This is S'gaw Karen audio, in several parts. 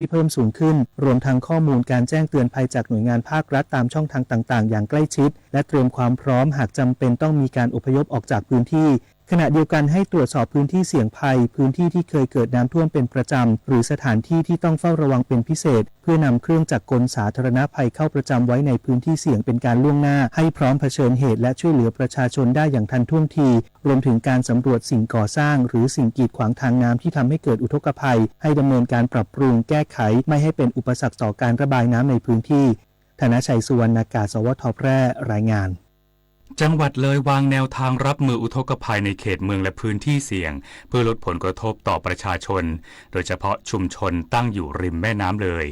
ที่เพิ่มสูงขึ้น รวมทั้งข้อมูลการแจ้งเตือนภัยจากหน่วยงานภาครัฐตามช่องทางต่างๆ อย่างใกล้ชิด และเตรียมความพร้อมหากจำเป็นต้องมีการอพยพออกจากพื้นที่ ขณะเดียวกันให้ตรวจสอบพื้นที่เสี่ยงภัย พื้นที่ที่เคยเกิดน้ำท่วมเป็นประจำ หรือสถานที่ที่ต้องเฝ้าระวังเป็นพิเศษ เพื่อนำเครื่องจักรกลสาธารณภัยเข้าประจำไว้ในพื้นที่เสี่ยงเป็นการล่วงหน้า ให้พร้อมเผชิญเหตุและช่วยเหลือประชาชนได้อย่างทันท่วงที รวมถึงการสำรวจสิ่งก่อสร้างหรือสิ่งกีดขวางทางน้ำที่ทำให้เกิดอุทกภัย ให้ดำเนินการปรับปรุงแก้ไข ไม่ให้เป็นอุปสรรคต่อการระบายน้ำในพื้นที่ ธนชัย สุวรรณากาศ สวท แพร่ รายงาน จังหวัดเลยวางแนวทางรับมืออุทกภัยในเขตเมืองและพื้นที่เสี่ยง เพื่อลดผลกระทบต่อประชาชน โดยเฉพาะชุมชนตั้งอยู่ริมแม่น้ำเลย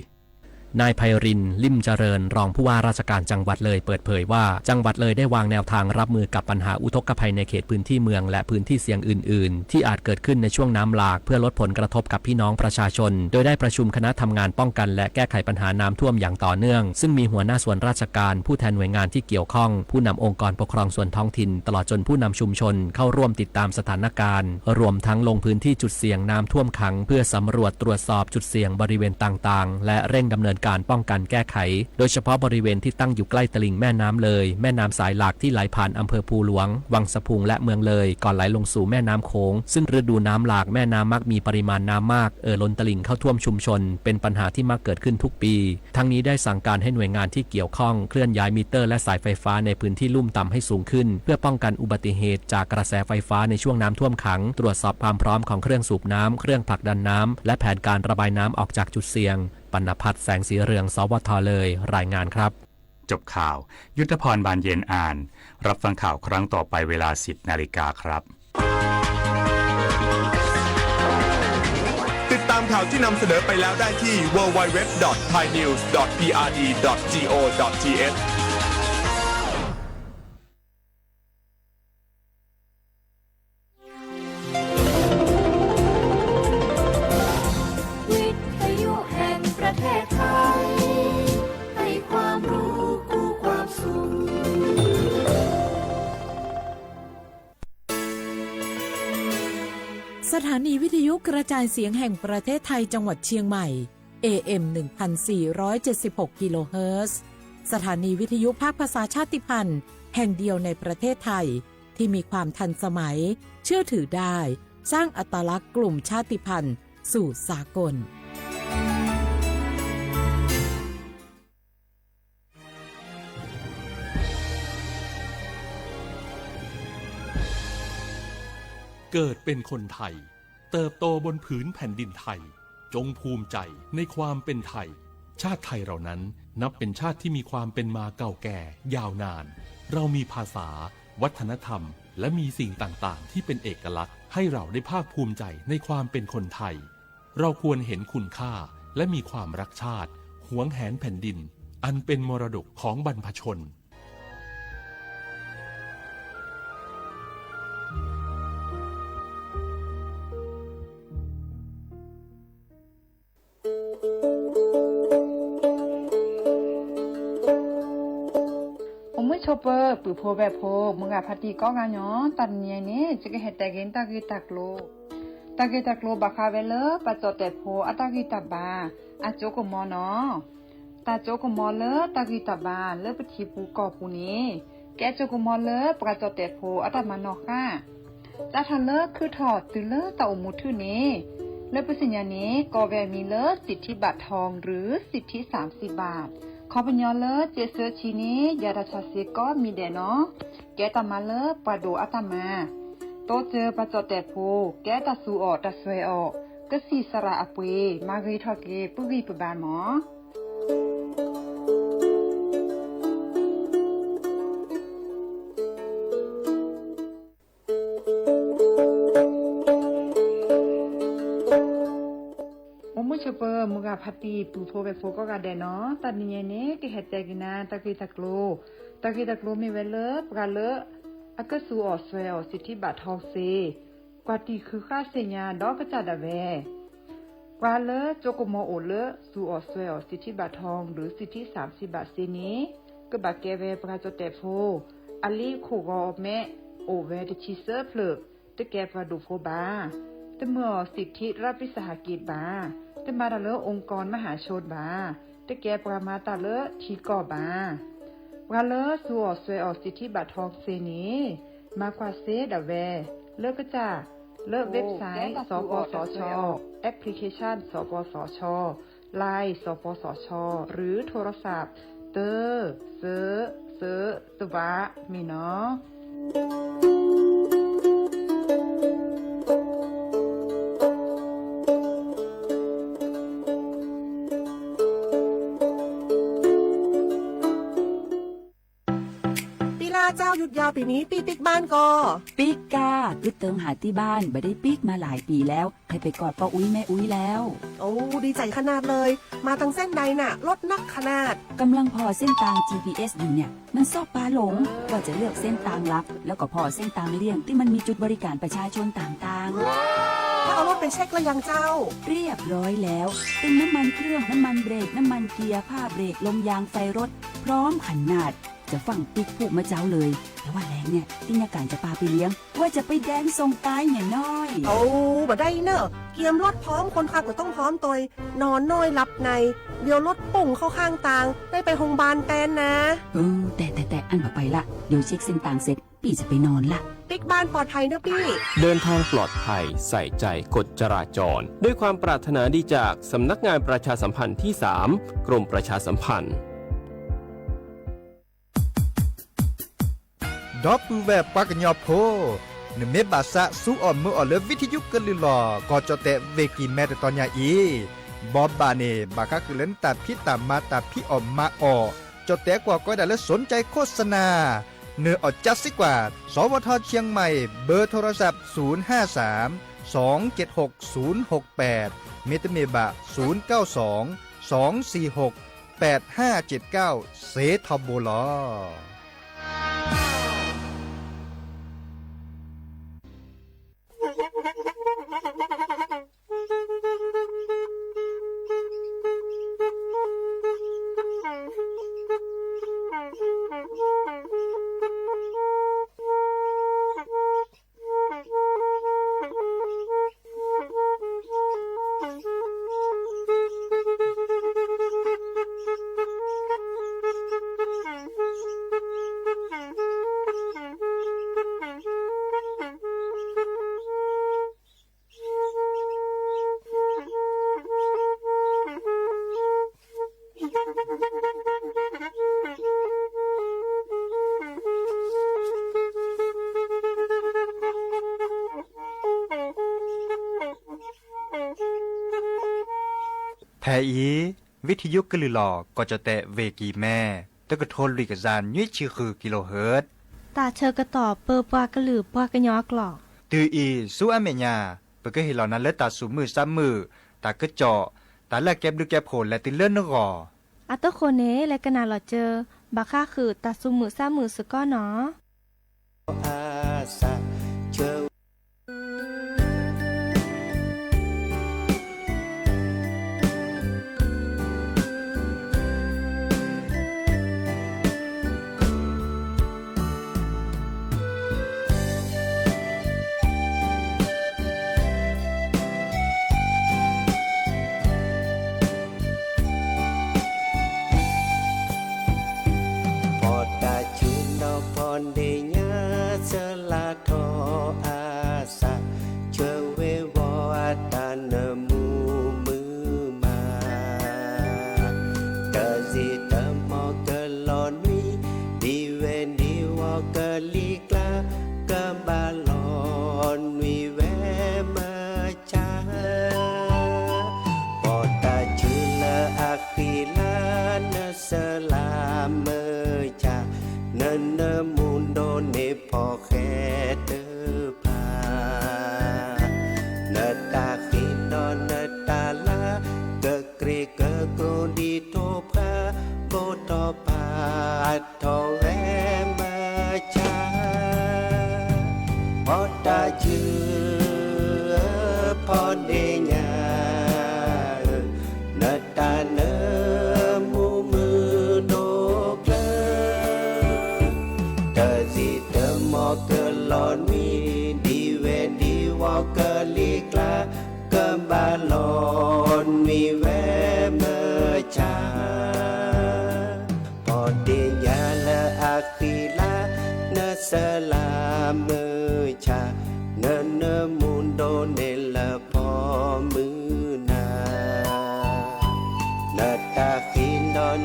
นายไพรินทร์ ลิ่มเจริญ รองผู้ว่าราชการจังหวัดเลยเปิดเผยว่า จังหวัดเลยได้วางแนวทางรับมือกับปัญหาอุทกภัยในเขตพื้นที่เมืองและพื้นที่เสี่ยงอื่นๆ ที่อาจเกิดขึ้นในช่วงน้ำหลาก เพื่อลดผลกระทบกับพี่น้องประชาชน โดยได้ประชุมคณะทำงานป้องกันและแก้ไขปัญหาน้ำท่วมอย่างต่อเนื่อง ซึ่งมีหัวหน้าส่วนราชการ ผู้แทนหน่วยงานที่เกี่ยวข้อง ผู้นำองค์กรปกครองส่วนท้องถิ่น ตลอดจนผู้นำชุมชน เข้าร่วมติดตามสถานการณ์ รวมทั้งลงพื้นที่จุดเสี่ยงน้ำท่วมขัง เพื่อสำรวจตรวจสอบจุดเสี่ยงบริเวณต่างๆ และเร่งดำเนินการป้องกันแก้ไข โดยเฉพาะบริเวณที่ตั้งอยู่ใกล้ตลิ่งแม่น้ำเลย แม่น้ำสายหลักที่ไหลผ่านอำเภอภูหลวง วังสะพุง และเมืองเลย ก่อนไหลลงสู่แม่น้ำโขง ซึ่งฤดูน้ำหลากแม่น้ำมักมีปริมาณน้ำมาก เอ่อล้นตลิ่งเข้าท่วมชุมชน เป็นปัญหาที่มักเกิดขึ้นทุกปี ทั้งนี้ได้สั่งการให้หน่วยงานที่เกี่ยวข้องเคลื่อนย้ายมิเตอร์และสายไฟฟ้าในพื้นที่ลุ่มต่ำให้สูงขึ้น เพื่อป้องกันอุบัติเหตุจากกระแสไฟฟ้าในช่วงน้ำท่วมขัง ตรวจสอบความพร้อมของเครื่องสูบน้ำ เครื่องผลักดันน้ำ และแผนการระบายน้ำออกจากจุดเสี่ยง ปัณณพัฒน์ แสงสีเรือง สวท เลย รายงานครับ จบข่าว ยุทธพร บานเย็นอ่าน รับฟังข่าวครั้งต่อไปเวลา สิบนาฬิกาครับ ติดตามข่าวที่นำเสนอไปแล้วได้ที่ ดับเบิลยู ดับเบิลยู ดับเบิลยู ดอท ไทยนิวส์ ดอท พีอาร์ดี ดอท จี โอ ดอท ที เอช วิทยุแห่งประเทศไทย ให้ความรู้คู่ความสุข สถานีวิทยุกระจายเสียงแห่งประเทศไทยจังหวัดเชียงใหม่ เอ เอ็ม หนึ่งพันสี่ร้อยเจ็ดสิบหก กิโลเฮิรตซ์ สถานีวิทยุภาคภาษาชาติพันธุ์แห่งเดียวในประเทศไทย ที่มีความทันสมัย เชื่อถือได้ สร้างอัตลักษณ์กลุ่มชาติพันธุ์สู่สากล เกิดเป็นคนไทย เติบโตบนผืนแผ่นดินไทย จงภูมิใจในความเป็นไทย ชาติไทยเรานั้นนับเป็นชาติที่มีความเป็นมาเก่าแก่ยาวนาน เรามีภาษา วัฒนธรรม และมีสิ่งต่างๆ ที่เป็นเอกลักษณ์ ให้เราได้ภาคภูมิใจในความเป็นคนไทย เราควรเห็นคุณค่า และมีความรักชาติ หวงแหนแผ่นดิน อันเป็นมรดกของบรรพชน အိၣ်မုာ်ဆိးပၢၤ ပုၢ်ဖိဝဲၢ်ဖိ မုၢ်ဂၤဖါတံၢ်ကိးဂၤညီ တၢ်တနံၤအံၤန့ၣ် ယကဟဲတဲက့ၤတၢ်ဂ့ၢ်တၢ်ကျိၤ, တၢ်ဂ့ၢ်တၢ်ကျိၤဘၣ်ဃးဝဲလၢ ပှၤကၠီၣ်တဲာ်ဖိအတၢ်ဂံၢ်တၢ်ဘါ အစိကမီၤနီၤ. တၢ်စိကမီၤလၢတၢ်ဂံၢ်တၢ်ဘါ လၢပထံပူၤကီၢ်ပူၤန့ၣ် ကဲစိကမီၤလၢပှၤကၠီၣ်တဲာ်ဖိအတၢ်မၤနီၣ်ဃာ် တၢ်ထီၣ်လၢခုထီၣ်တုၤလၢတၢ်အိၣ်မူထူၣ်န့ၣ် လၢပသ့ၣ်ညါန့ၣ် ကိးဝဲအမံၤလၢ สิทธิบัตรทอง หรือ สิทธิสามสิบบาท ခီပညီလၢ စ့းဆၢဆံန့ၣ် ယၤတၢ်ဆီၣ်ဆ့ကိးမံၤဒဲးနီၤ. ကဲတၢ်မၤလၢပှၤဒိၣ်အတၢ်မၤ တိစၢၤပှၤကၠီၣ်တဲာ်ဖိ ကဲတၢ်သူအီၤတၢ်စွဲအီၤ ကစံၣ်စရးအပှ့ၤ မၤဂ့ၤထီၣ်က့ၤ ပုၢ်ဂံၢ်ပဘါမး. အိၣ်မုာ်ဆိးပၢၤ မုၢ်ဂၤဖါတံၢ် ပုၢ်ဖိဝဲၢ်ဖိကိးဂၤဒဲးနီၤ. တၢ်တနံၤအံၤန့ၣ် ကဟဲတဲက့ၤနၤ တၢ်ဂ့ၢ်တၢ်ကျိၤ, တၢ်ဂ့ၢ်တၢ်ကျိၤမ့ၢ်ဝဲလၢ ပှၤလၢ အကစူၢ်အီၣ်စွဲအီၣ် สิทธิบัตรทอง စ့ ကွၢ်တံၢ်ဃုာ်ဃာ်သ့ၣ်ညါဒီးကစၢ်ဒၣ်ဝဲ ပှၤလၢစိကမီၤအိၣ်လၢ စူၢ်အီၣ်စွဲအီၣ် สิทธิบัตรทอง หรือ สิทธิสามสิบบาท စ့န့ၣ် ကဘၣ်ကဲဝဲပှၤကၠီၣ်တဲာ်ဖိ အလံာ်ခိၣ်ဂီၤမဲး အိၣ်ဝဲတဆံသၢဖျၢၣ် တကဲပှၤဒိၣ်ဖိဘၣ်, တမၢအီၤ สิทธิรัฐวิสาหกิจ ဘၣ်, တမၤတၢ်လၢ องค์กรมหาชน ဘၣ်, တကဲပှၤမၤတၢ်လၢထံကီၢ်ဘၣ်. ပှၤလၢသူအီၤစွဲအီၤ สิทธิบัตรทองเส้น န့ၣ် မၤကွၢ်စ့ဒၣ်ဝဲ လၢကစၢ် လၢ website สปสช, application สปสช, Line สปสช หรือโทรศัพท์ သၢ သၢ သၢ သၢ မ့ၢ်နီၤ. ပံလါเจ้า หยุดยาวปีนี้ ปี้ปิ๊กบ้านก่อ ปิ๊กก้า กึ๊ดเติงหาตี้บ้าน บ่ได้ปิ๊กมาหลายปีแล้ว ให้ไปกอดป้าอุ๊ยแม่อุ๊ยแล้ว โอ้ ดีใจขนาดเลย มาทางเส้นใดน่ะ รถนักขนาด กำลังผ่อเส้นตาง จีพีเอส อยู่เนี่ย มันชอบพาหลง ก็จะเลือกเส้นตางลับ แล้วก็ผ่อเส้นตางเลี่ยงที่มันมีจุดบริการประชาชนต่างๆ ถ้าเอารถไปเช็คแล้วยังเจ้า เรียบร้อยแล้ว เติมน้ำมันเครื่อง น้ำมันเบรก น้ำมันเกียร์ ผ้าเบรก ลมยาง ไฟรถ พร้อมขนาด จะฟั่งปิ๊กพูกมะเจ๊าเลย แต่ว่าแลงเนี่ย ตี้ยาก๋านจะปาไปเลี้ยง ว่าจะไปแดนส่งก๊ายเนี่ยน้อย โอ้ บ่ได้เนอะ เกียมรถพร้อม คนขับก็ต้องพร้อมตวย นอนน้อยหลับใน เดี๋ยวรถปุ่งเข้าข้างตาง ได้ไปโฮงพยาบาลแตนนะ เออ แต่ แต่ แต่ อั้นบ่ไปละ เดี๋ยวเช็คเส้นตางเสร็จ ปี้จะไปนอนละ ปิ๊กบ้านปลอดภัยเนอะปี้ เดินทางปลอดภัย ใส่ใจกฎจราจร ด้วยความปรารถนาดีจากสำนักงานประชาสัมพันธ์ที่สาม กรมประชาสัมพันธ์ ဒီပုၢ်ဝဲၢ်ပှၤကညီဖိ, နမ့ၢ်ဘၣ်ဆၣ်ဆူအီၣ်မုာ်အီၣ်လၢ ဝံထယုကလုၢ်လီၢ် ကီၢ်ကၠီၣ်တဲၣ် ဝ့ၢ်ကံၢ်မဲ တတီၤညါအံၤ, ဘီဘၣ်န့ၣ် ဘၣ်ဃးဃုာ်လၢနတၢ်ဖံးတၢ်မၤ တၢ်ဖံးအီၣ်မၤအီၣ်, ကၠီၣ်တဲၣ်ကွၢ်ကီဒၣ်လၢ สนใจโฆษณา နၢၤအီၣ်ကၠါစ့ၢ်ကီး, สวท เชียงใหม่ เบอร์โทรศัพท์ ศูนย์ห้าสาม สองเจ็ดหก ศูนย์หกแปด မ့တမ့ၢ်ဘၣ် ศูนย์เก้าสอง สองสี่หก แปดห้าเจ็ดเก้า စ့ထီဘိလီၤ. ဖဲအံၤ ဝံထယုကလုၢ်လီၢ် ကီၢ်ကၠီၣ်တဲၣ် ဝ့ၢ်ကံၢ်မဲ တကထိလွံၢ်ကယၤနွံဆံဃု kilohertz တၢ်ဆၢကတီၢ်ပၢပှၤကလုာ်ပှၤကညီကျိာ် တုၤအံၤဆူအမဲာ်ညါ ပကဟ့ၣ်လီၤနၤလၢတၢ်သူၣ်မုာ်သးမုာ် တၢ်ကစီၣ် တၢ်လၢအကဲဘျုးကဲဖှိၣ်လဲၤတုၤလၢနဂီၢ် အဃိန့ၣ် လဲၤကနၣ်လီၤစၢၤ ဘၣ်ဃးဃုာ်တၢ်သူၣ်မုာ်သးမုာ်စ့ၢ်ကီးနီၤ. ဖီတၢ်ဆူၣ်နီၤဖီဒ့ၣ်ညါ ဆၢလၢထီၣ်အါစၢ် ဆၢဝ့ၤဝီၤအတၢ်နၢမူမုာ်မး တၢ်စံးတၢ်မီၤကလီၤနွံ ဒ်ဝဲဒ်ဝီၤကလံၤကျါ ကဘၣ်လီၤနွံဝဲမၢ်ဆါ ဖီတၢ်ဆူၣ်လၢအဃံလၤ နဆၢလၢမၢ်ဆါ နနၢမူဒိၣ်န့ၢ်ဖီၣ်ဃဲတဖၣ် နတၢ်ဃံနီၤနတၢ်လၤ ကကြ့ၢ်ကကျိၤဒ်ထိၣ်ဖှါ ဘိၣ်ထီၣ်ဖးထီၣ်ဝဲမၢ်ဆါ ဖီတၢ်ဆူၣ် ဖီဒ့ၣ်ညါ နတၢ်နၢမူမုာ်ဒိၣ်ကျၢၤ တၢ်စံးတၢ်မီၤကလီၤနွံ ဒ်ဝဲဒ်ဝီၤကလံၤကျါ ကဘၣ်လီၤနွံ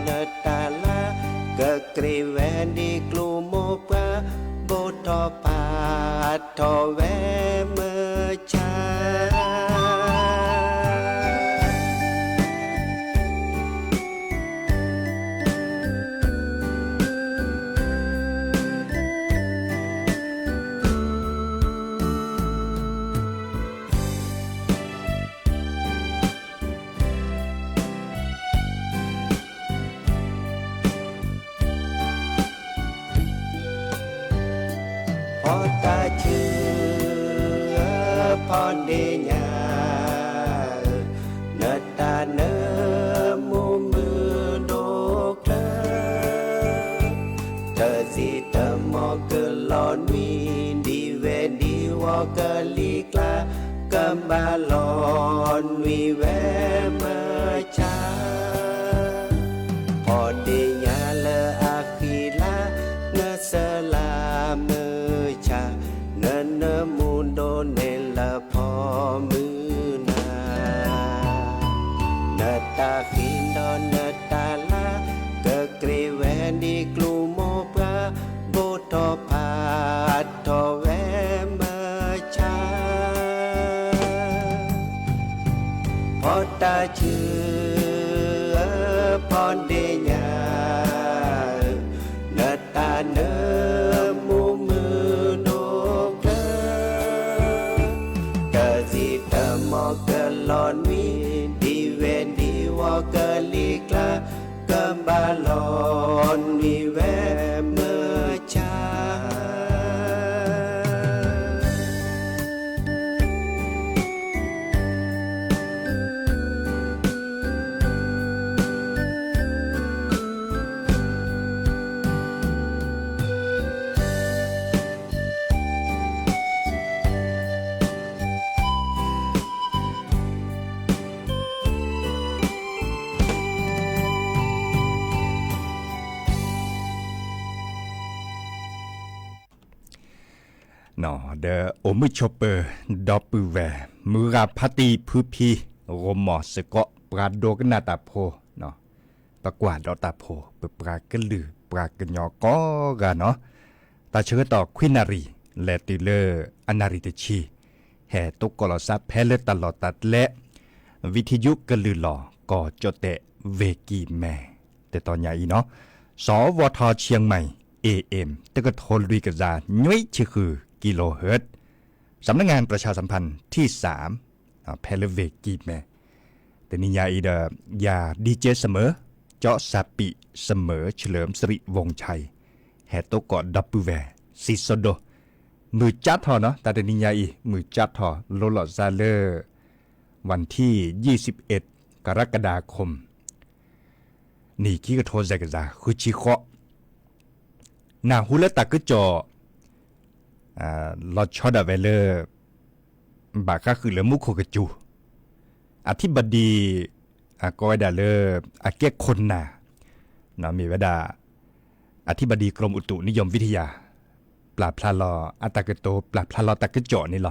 နတၢ်လၢ ကကြၢးဝဲဒ်ကျိမိၢ်ပှၢ် ဘိၣ်ထီၣ်ဖးထီၣ်ဝဲမုၢ်ဆါ ဖီတၢ်ဆူ ဖီဒ့ၣ်ညါ နတၢ်နၢမူမုၢ်ဒိၣ်ချၢ တၢ်စံးတၢ်မီၤကလီၤနွံ ဒ်ဝဲဒ်ဝီကလံၤကျါ ကဘၣ်လီၤနွံဝဲမုၢ်ဆါ ဖီဒ့ၣ်ညါလၢအဃံလၤ နစၢလၤမုၢ်ဆါ နနၢမူဒိၣ်န့ၣ်လၢဖီမုၢ်နၤ နတၢ်ဃံဒီးနတၢ်လၤ ကကြၢးဝဲဒ်ကျိမိၢ်ပှၢ် ဘိၣ်ထီၣ်ဖးထီၣ်ဝဲမုၢ်ဆါ ဖီတၢ်ဆူ ဖီဒ့ၣ်ညါ နတၢ်နၢမူမုၢ်ဒိၣ်ချၢ တၢ်စံးတၢ်မီၤကလီၤနွံ ဒ်ဝဲဒ်ဝီကလံၤကျါ ကဘၣ်လီၤနွံဝဲမုၢ်ဆါ ဒီးအိၣ်မုာ်ဆိးပၢၤ ဒီပုၢ်ဝဲၢ် မုၢ်ဂၤဖါတံၢ်ဖုဖံ ဂီၤမီၤစ့ၢ်ကီး ပှၤဒိကနၣ်တၢ်ဖိ ပကွၢ်ဒီးတၢ်ဖိ ပပှၤကလုာ်ပှၤကညီကိးဂၤနီၤ, တၢ်ဆၢကတီၢ်ခွံနၣ်ရံၣ် လဲၤတုၤလၢအနၣ်ရံၣ်တဆံ, ဟဲတိကိးလီၤစးဖဲလၢတၢ်လီၢ်တၢ်ကျဲ ဝံၤထံယုကလုၢ်လီၤ ကီၢ်ကၠီၣ်တဲၣ် ဝ့ၢ်ကံၢ်မဲ တတီၤညါအံၤနီၤ, စဝထ เชียงใหม่ เอเอ็ม တကထိလွံၢ်ကယၤနွံဆံဃု กิโลเฮิรตซ์ สำนักงานประชาสัมพันธ์ที่สาม ဖဲလၢဝ့ၢ်ကံၢ်မဲ တနံၤညါအံၤဒီး ယၤ ดีเจ เสมอ เจาะซาปิ เสมอ เฉลิมสิริวงศ์ชัย ဟဲတိကိးဒီပုၢ်ဝဲၢ် စံးစိဒိၣ် မုၢ်ကၠၢ်ထီၣ်နီၤ, တၢ်တနံၤညါအံၤ မုၢ်ကၠၢ်ထီၣ် လိၤလီၤစါလၢ วันที่ยี่สิบเอ็ด กรกฎาคม နံၣ်ခံကထိစဲးကစၢ် ဃုဆံဃိး နၢ်ဟူလၢတၢ်ကစီၣ် လီၤဆီဒၣ်ဝဲလၢ ဘၣ်ဃးဃုာ်လၢမူခိၣ်ကစူၤ အထိဘဒီ ကိးဝဲဒၣ်လၢ အကဲခိၣ်နၢ် မ့ၢ်ဝဲဒၣ် อธิบดีกรมอุตุนิยมวิทยา ပျၢ်ဖျါလီၤအတၢ်ကတိၤ ပျၢ်ဖျါလီၤတၢ်ကစီၣ်န့ၣ်လီၤ.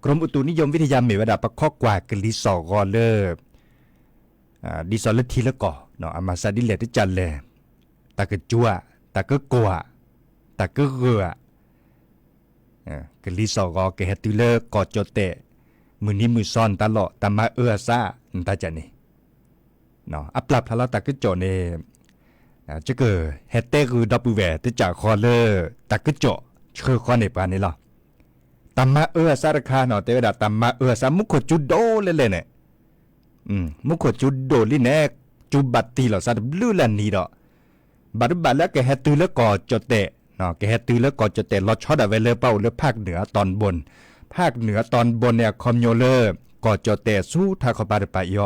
กรมอุตุนิยมวิทยา မ့ၢ်ဝဲဒၣ် ပခီကွၢ်ကလံၤစိးဂီၤလၢ ဒ်သိးလၢထံလၢကီၢ် အမၤစၢ်ဒ်လဲၣ်တကးလဲၣ်, တၢ်ကစူၤဧါ, တၢ်ကကိၢ်ဧါ, တၢ်ကဂၢၢ်ဧါ, ကလံၤစိးဂီၤကဟဲတုၤလၢကီၢ်ကၠီၣ်တဲၣ် မုၢ်နံၤမုၢ်သီနတၢ်လီၢ် တၢ်မၤအၢအသးနတၢ်ကၢ်န့ၣ် အပျၢ်ဖျါလီၤတၢ်ကစီၣ်န့ၣ် ယကဟဲတဲဂုာ်ဒီပုၢ်ဝဲၢ်တကးဃီလၢ တၢ်ကစီၣ်ဆှၢဃီန့ၢ်ပှၤန့ၣ်လီၤ. တၢ်မၤအၢအသးတခါနီၤ တဲဝဲဒၣ် တၢ်မၤအၢအသး မူခိၣ်စူၤဒိၣ်လဲၣ်လဲၣ်န့ၣ် မူခိၣ်စူၤဒိၣ်လံန့ၣ် စူၤဘၣ်တံၢ်လီၤသးတဘျုးလၢနံၤဒီး ဘၣ်တဘၣ်လၢကဟဲတုၤလၢကီၢ်ကၠီၣ်တဲၣ်, ကဟဲတုၤလၢကီၢ်ကၠီၣ်တဲၣ် လီၤဆီဒၣ်ဝဲလၢပအိၣ်လၢ ภาคเหนือตอนบน, ภาคเหนือตอนบน န့ၣ် အခီပညီလၢ ကီၢ်ကၠီၣ်တဲၣ်ဆူထးခီပၤတပၤအံၤအီၤ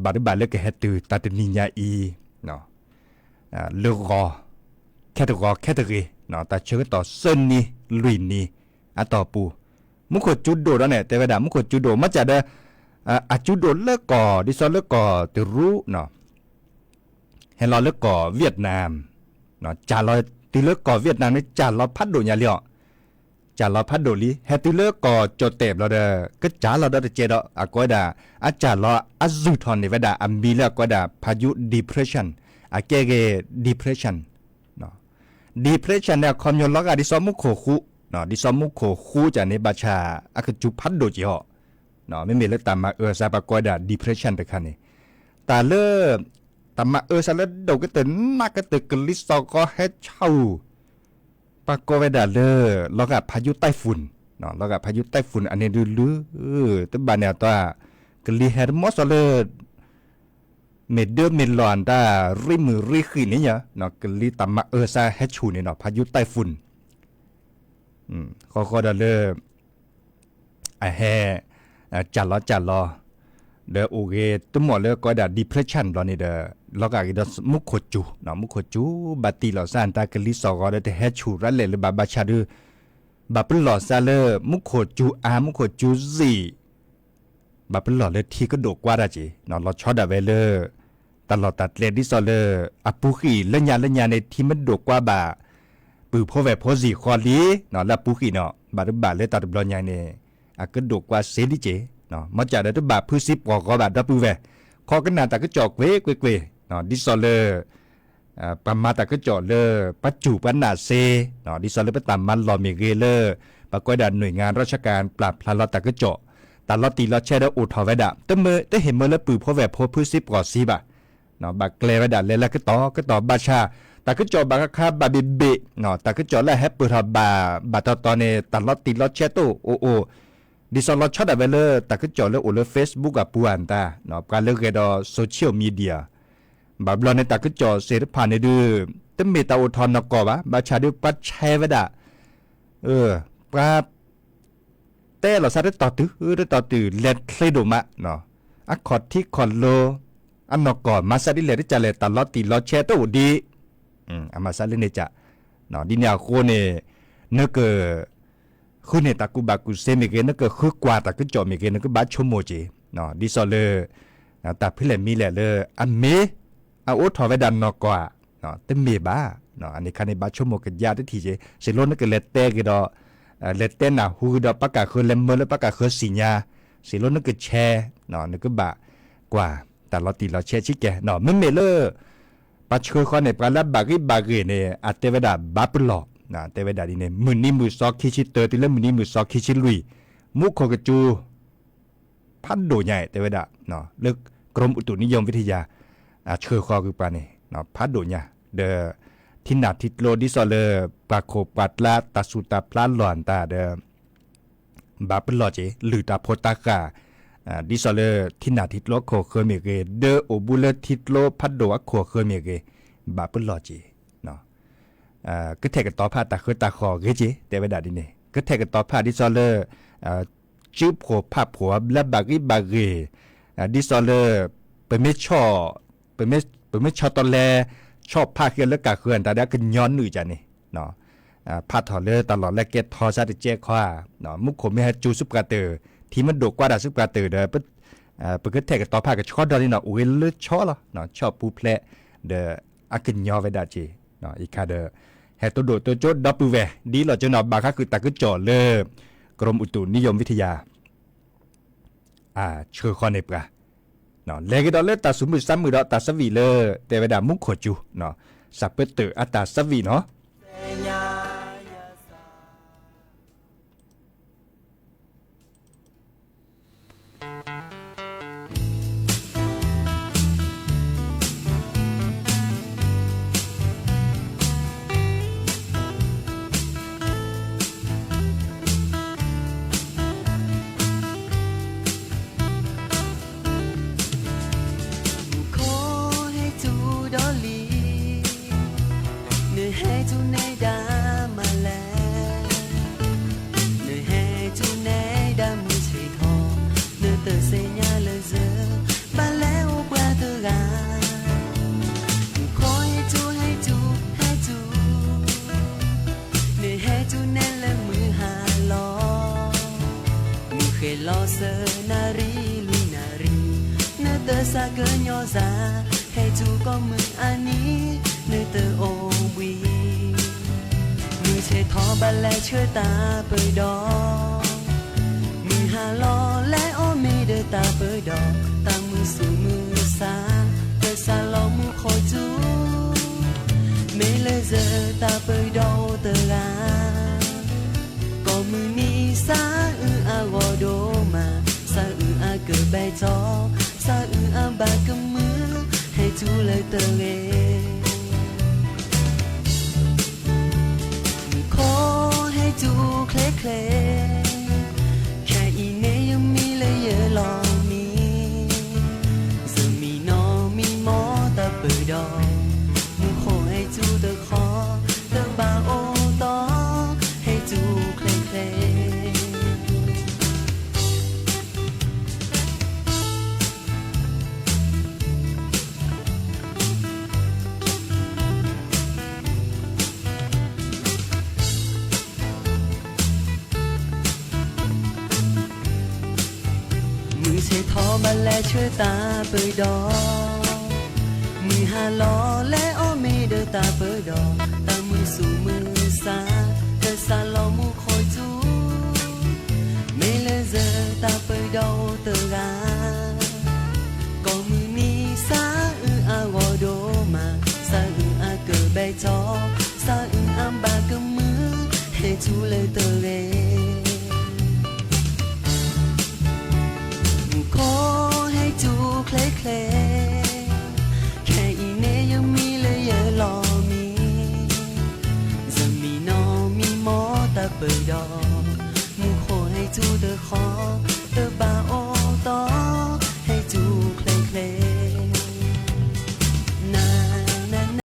ဘၣ်တဘၣ်လၢကဟဲတုၤတၢ်တနံၤညါအံၤ လၢဂီၤ ခဲတဂီၤခဲတဂ့ၤ တၢ်ဆၢကတီၢ်သၢနံၤလွံၢ်နံၤအတီၢ်ပူၤ မူခိၣ်စူၤဒိၣ်ဒီးန့ၣ် တဲဝဲဒၣ် မူခိၣ်စူၤဒိၣ် မ့ၢ်စၢ်ဒီး အစူၤဒိၣ်လၢကီၢ် ဒ်သိးလၢကီၢ်တရူး ဟဲလီၤလၢကီၢ် เวียดนาม, စၢ်လီၤတုၤလၢကီၢ် เวียดนาม န့ၣ် စၢ်လီၤဖးဒိၣ်ညါလံအီၤ, စၢ်လီၤဖးဒိၣ်လံ ဟဲတုၤလၢကီၢ်ကၠီၣ်တဲၣ်ဘျီဒီး ကစၢ်လီၤဒီးတကဲဒီး အကိးဝဲဒၣ် အစၢ်လီၤအစူၢ်ထီၣ်န့ၢ်ဝဲဒၣ်အမံၤလၢအကိးဝဲဒၣ် ဖးယူ depression အကဲဂ့ၤ depression depression န့ၣ် အခီပညီလီၤဂာ်ဒ်သိးမူခိၣ်ဃူ, ဒ်သိးမူခိၣ်ဃူကန့ၣ် ဘၣ်ဆၣ်အကစူၤဖးဒိၣ်က့ၤအီၤ, မ့မ့ၢ်လၢတၢ်မၤအၢစါ ပှၤကိးဝဲဒၣ် depression တခါန့ၣ်, တၢ်လၢ တၢ်မၤအၢစါလၢဒိၣ်ကတၢၢ်နးကတၢၢ် ကလံၤစိးဂီၤဟဲဆူၣ်, ပှၤကိးဝဲဒၣ်လၢ လီၤဂာ်ဖးယူ typhoon, လီၤဂာ်ဖးယူ typhoon အန့ၣ်ဒုးလုၢ် တဘၣ်န့ၣ်အတီ ကလံၤဟဲတမီၤစီလၢ မ့ၢ်ဒၢမ့ၢ်လီၢ်အတၢ် ရံမုၢ်ရံဃံးန့ၣ်ညါ ကလံၤတၢ်မၤအၢစါဟဲဆူၣ်န့ၣ်နီၤ ဖးယူ typhoon ဃီဃီဒီးလၢ အဟဲ စၢ်လီၤစၢ်လီၤ ဒီးအိၣ်ဂ့ၤတမီၢ်လၢကိးဝဲဒၣ် depression ဘျီန့ၣ်ဒီး လီၤဂာ်က့ၤဒီးမူခိၣ်စူၤ, မူခိၣ်စူၤ ဘၣ်တံၢ်လီၤစၢ်တၢ် ကလံၤစိးဂီၤဒီးတဟဲဆူၣ်ရၤလဲာ်လၢၤဘၣ် ဘၣ်ဆၣ်ဒုး ဘၣ်ပလီၢ်စၢ်လၢမူခိၣ်စူၤအါ မူခိၣ်စူၤစံး ဘၣ်ပလီၢ်လၢထံကဒိၣ်ကွၢ်တၢ်က့ၤ လီၤဆီဒၣ်ဝဲလၢ တၢ်လီၢ်တၢ်ကျဲဒ်သိးလၢ အပူၤဃံးလၢညါလၢညါန့ၣ် ထံမ့ၢ်ဒိၣ်ကွၢ်ဘၣ် ပုၢ်ဖိဝဲၢ်ဖိစ့ၢ်ကီးလံ လၢအပူၤဃံးနီၤ ဘၣ်တဘၣ်လၢတၢ်တဘျီညါန့ၣ် အကဒိၣ်ကွၢ်စ့လံက့ၤ, မ့ၢ်ကဒီးတဘၣ်ဖုစံပှီၢ်ဂီၤဘၣ်ဒီပုၢ်ဝဲၢ်, ခီကနၣ်တၢ်ကစီၣ်ကွ့ၢ်ကွ့ၢ်ကွ့ၢ်, ဒ်သိးလၢ ပှၤမၤတၢ်ကစီၣ်လၢ ပှၤစူၢ်ပှၤနာ်စ့, ဒ်သိးလၢပတၢ်မၤလီၢ်မ့ၢ်ဂ့ၤလၢ ပှၤကိးဝဲဒၣ် หน่วยงานราชการ ပျၢ်ဖျါလီၤတၢ်ကစီၣ်, တၢ်လီၤတံၢ်လီၤဆဲးဒီးအိၣ်ထီၣ်ဝဲဒၣ် တမ့ၢ်တဟ့ၣ်မၢလၢပုၢ်ဖိဝဲၢ်ဖိဖုစံပှီၢ်စံဘၣ်, ဘၣ်ကျဲဝဲဒၣ်လဲၤလၢကတီၢ်ကတီၢ်ဘၣ်ဆၣ်, တၢ်ကစီၣ်ဘၣ်ဃးဃးဘၣ်ဘ့ၣ်ဘ့ၣ်, တၢ်ကစီၣ်လၢအဟဲပၢၢ်ထီၣ်ဘၣ် ဘၣ်တီတီန့ၣ် တၢ်လီၤတံၢ်လီၤဆဲးတအိၣ်အိၣ်, ဒ်သိးလီၤဆီဒၣ်ဝဲလၢတၢ်ကစီၣ်လၢအိၣ်လၢ Facebook အပူၤအတၢ်, ပှၤလၢဂဲၤဒီး social media ဘၣ်ဘျီန့ၣ် တၢ်ကစီၣ်သ့ၣ်တဖၣ်န့ၣ်ဒုး တမ့ၢ်တၢ်အိၣ်ထီၣ်နီၢ်ကီၢ်ဘၣ်, ဘၣ်ဆၣ်ဒုးပှၤ share ဝဲဒၣ်, ပှၤ တဲလီၤစၢ်တတီၤတုၤတတီၤတုၤ လဲၤချ့ဒိၣ်မး, အခီၣ်ထံးခီၣ်လိၤ အနီၢ်ကီၢ် မၤစၢ်ဒ်လဲၣ်တကးလဲၣ် တၢ်လီၤတံၢ်လီၤဆဲးတအိၣ်ဒံး, အမၤစၢ်လၢန့ၣ်ကး, ဒ်န့ၣ်အဃိန့ၣ် နက ဃုန့ၢ်တၢ်ကူၣ်ဘၣ်ကူၣ်သ့မ့ၢ်ဂ့ၤ နကဃုကွၢ်တၢ်ကစီၣ်မ့ၢ်ဂ့ၤ နကဘၣ်ဆိကမိၣ်က့ၤ, ဒ်သိးလၢ တၢ်ဖဲလဲၣ်မံၤလဲၣ်လၢ အမ့ၢ် အအိးထီၣ်ဝဲဒၣ်နီၢ်ကီၢ်ဧါ, တမ့ၢ်ဘၣ်, အန့ၣ်ခါန့ၣ် ဘၣ်ဆိကမိၣ်ကယါတထံၣ်က့ၤ, စ့ၢ်လီၤနကလဲၤတဲက့ၤဒီး လဲၤတဲနၢ်ဟူက့ၤဒီးပှၤကၢ်ဃၢၤ လဲၤမၢလၢပှၤကၢ်ဃၢၤစံၣ်ညါ, စ့ၢ်လီၤနက share, နကဘၣ်ကွၢ် တၢ်လီၤတံၢ်လီၤဆဲးဆံးကဲ, မ့မ့ၢ်လၢ ပှၤဆှၢဃီန့ၣ် ပှၤလၢဘၣ်ဂ့ၢ်ဘၣ်ဂ့ၢ်န့ၣ် အတဲဝဲဒၣ်ဘၣ်ပလီၢ်, တဲဝဲဒၣ်ဒ်န့ၣ် မုၢ်နံၤမုၢ်သီခံဆံတၢ တုၤလၢမုၢ်နံၤမုၢ်သီခံဆံလွံၢ်, မူခိၣ်ကစူၤ ဖးဒိၣ်ညါ တဲဝဲဒၣ်, လၢ กรมอุตุนิยมวิทยา ဆှၢဃီကွံာ်ပှၤန့ၣ် ဖးဒိၣ်ညါ, ဒီး ထံနၢ်ထံကျိဒ်သိးလၢ ပှၤခိၣ်ပှၤကျါ တၢ်ဆူးတၢ်ဖျါလီၢ်တၢ်ဒီး ဘၣ်ပလီၢ်က့ၤ လုၢ်တၢ်ဖိတၢ်ဃၢ်, ဒ်သိးလၢထံနၢ်ထံကျိအခိၣ်ဃၢၤမ့ၢ်ဂ့ၤ, ဒၢအိၣ်ဘူးလၢထံကျိဖးဒိၣ်အခိၣ်ဃၢၤမ့ၢ်ဂ့ၤ, ဘၣ်ပလီၢ်က့ၤ, ကထဲးကတီၤဖးတၢ်ဃၢတၢ်ဃီၤဂ့ၤက့ၤ တဲဝဲဒၣ်ဒ်န့ၣ်, ကထဲးကတီၤဖးဒ်သိးလၢ စုဖှိၣ်ဖးဖှိၣ်လၢဘၣ်ဂ့ၢ်ဘၣ်ဂ့ၢ်, ဒ်သိးလၢ ပမ့ၢ်ဆီၣ် ပမ့ၢ်ဆီၣ်တီလဲ ဆီၣ်ဖးဃ့လၢကၢ်ဃၢၤတၢ်ဒီးကညီနုာ်ကန့ၣ် ဖးထီၣ်လၢတၢ်လီၢ်လၢကဲထီစါတကဲခီဧါ, မူခိၣ်မ့ၢ်ဟဲစူၤဆူပှၤတၢၢ်, ထံမ့ၢ်ဒိၣ်ကွၢ်တၢ်ဆူပှၤတၢၢ်ဒီး ပကထဲးကတီၤဖးကဆှီဒီးန့ၣ်နီၤ အိၣ်ဂ့ၤလၢဆီၣ်လီၤ, ဆီၣ်ပူၤဖျဲး ဒီးအကညီဝဲဒၣ်က့ၤ, အံၤခါဒီး ဟဲတိၢ်ဒိၣ်တိၢ်ကၠိဒီပုၢ်ဝဲၢ် ဒ်လီၤကၠိနီၤ ဘၣ်ဃးဃုာ်တၢ်ကစီၣ်လၢ กรมอุตุนิยมวิทยา ဆှၢဃီန့ၢ်ပှၤ, လဲၤက့ၤဒီးလၢတၢ်သူၣ်မုၢ်သးမုၢ်ဒီးတၢ်သဝံၣ်လၢ တဲဝဲဒၣ်မူခိၣ်စူၤ, စၢ်ပၢတၢၢ်အတၢ်သဝံၣ်နီၤ မူခိၣ်ဟဲတုၤဒီးလံ, နဟဲတုၤန့ၣ်ဒၣ်မးလဲၣ်, နဟဲတုၤန့ၣ်ဒၣ်မုၢ်ဆ့ၣ်ထီၣ်, နတသ့ၣ်ညါလၢၤစၢၤ, ဘၣ်လဲၤအိၣ်ပှၤတဂၤ, မူခိၣ်ဟဲတုၤ ဟဲတုၤ ဟဲတုၤ နဟဲတုၤန့ၣ်လၢမုၢ်ဟါလီၤ, မုၢ်ဃ့လီၤစၢၤနၣ်ရံၣ်လွံၢ်နၣ်ရံၣ်, နတသးကညီၤစၢ်, ဟဲတုၤကိးမုၢ်အနံၤ, နတအိၣ်ဘှံး, မုၢ် ဆဲးထီၣ်ဘၣ်လဲၤဆှၢတၢ်ပၢၢ်ဒီး, မုၢ်ဟါလီၤလဲၤအီၣ်မ့ၤဒီးတၢ်ပၢၢ်ဒီး, တၢ်မုာ်သူၣ်မုာ်သး ကစၢ်လီၤမူခိၣ်စူၤ, မ့ၢ်လၢယတၢ်ပၢၢ်ဒီးအိၣ်တဂၤ ကိးမုၢ်နံၤသးအုးအဂီၢ်ဒိၣ်မး, သးအုးအကဘဲၣ်ထီၣ်, သးအုးအဘၣ်ကမုာ်, ဟဲစူၤလၢတဂ့ၤ. မူခိၣ်ဟဲစူၤချ့ချ့, ခဲအံၤန့ၣ်ယမံလၢယလီၢ်မံ, ယမံနီၢ်မံမီၢ်တၢ်ပၢၢ်ဒီး, မူခိၣ်ဟဲစူၤတခီ, တဘၣ်အိၣ်တီ, ဟဲစူၤချ့ချ့. မုၢ်ဆဲးထီၣ်ဘၣ်လဲၤဆှၢတၢ်ပၢၢ်ဒီး, မုၢ်ဟါလီၤလဲၤအီၣ်မ့ၤဒီးတၢ်ပၢၢ်ဒီး, တၢ်မုာ်သူၣ်မုာ်သး ကစၢ်လီၤမူခိၣ်စူၤ, မ့ၢ်လၢယတၢ်ပၢၢ်ဒီးအိၣ်တဂၤ ကိးမုၢ်နံၤသးအုးအဂီၢ်ဒိၣ်မး, သးအုးအကဘဲၣ်ထီၣ်, သးအုးအဘၣ်ကမုာ်, ဟဲစူၤလၢတဂ့ၤ. မူခိၣ်ဟဲစူၤချ့ချ့, ခဲအံၤန့ၣ်ယမံလၢယလီၢ်မံ, ယမံနီၢ်မံမီၢ်တၢ်ပၢၢ်ဒီး, မူခိၣ်ဟဲစူၤတခီ, တဘၣ်အိၣ်တီ, ဟဲစူၤချ့ချ့. န န န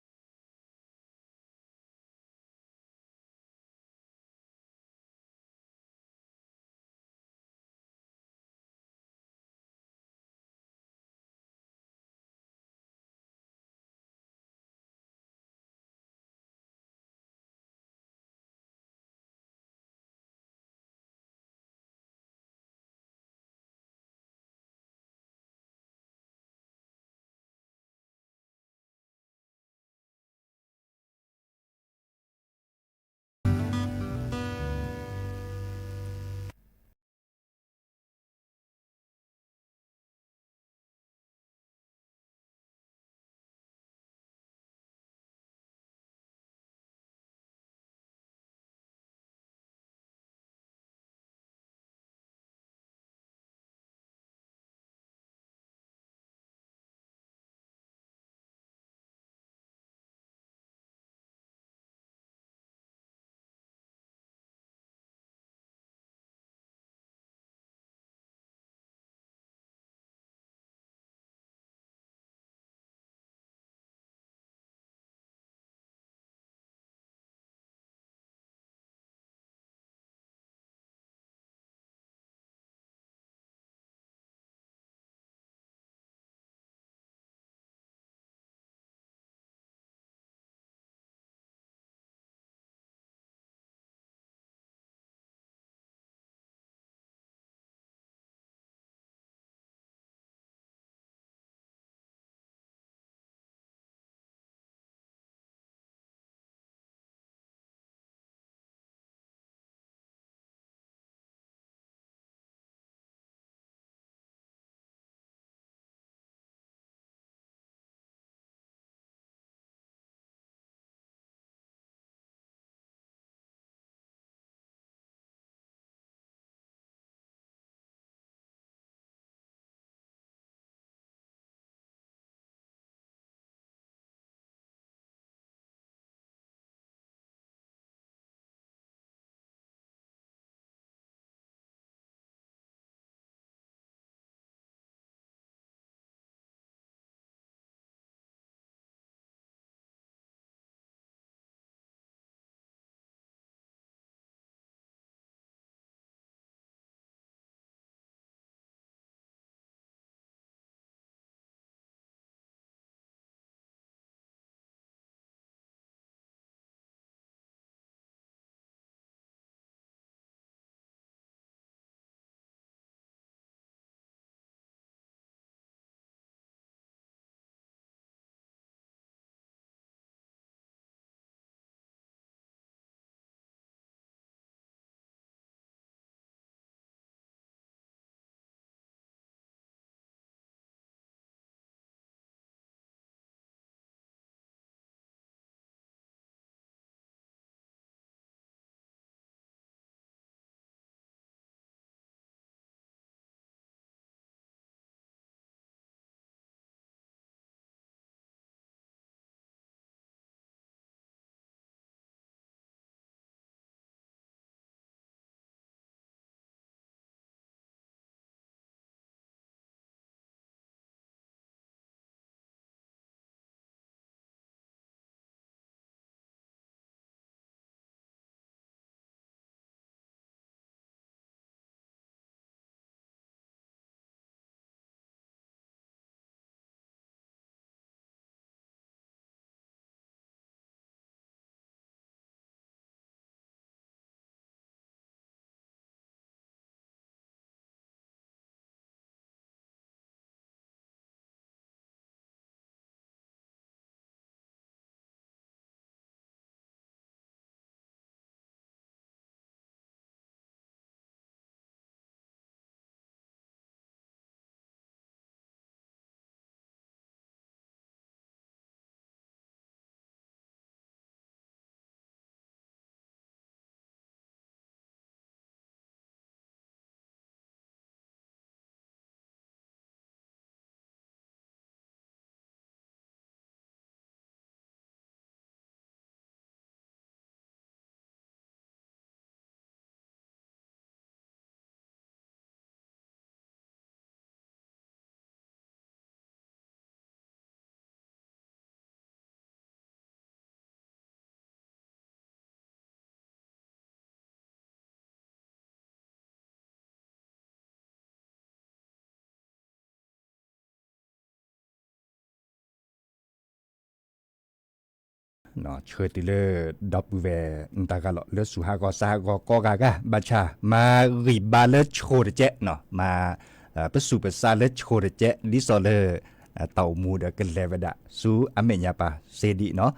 ဆှၢတုၤလၢ ဒီပုၢ်ဝဲၢ်တဂၤလီၤ လၢဆူးဟးဂီၤဆါဟးဂီၤကိးဂၤဂၤ ဘၣ်ဆၣ် မၤဂံၢ်ဘါလၢဆိတကဲးနီၤ မၤ ပစူၢ်ပစါလၢဆိတကဲး ဒ်သိးလၢ တၢ်အိၣ်မူဒီးကလဲၤဝဲဒၣ် ဆူအမဲာ်ညါပၢ်စ့ဒံးနီၤ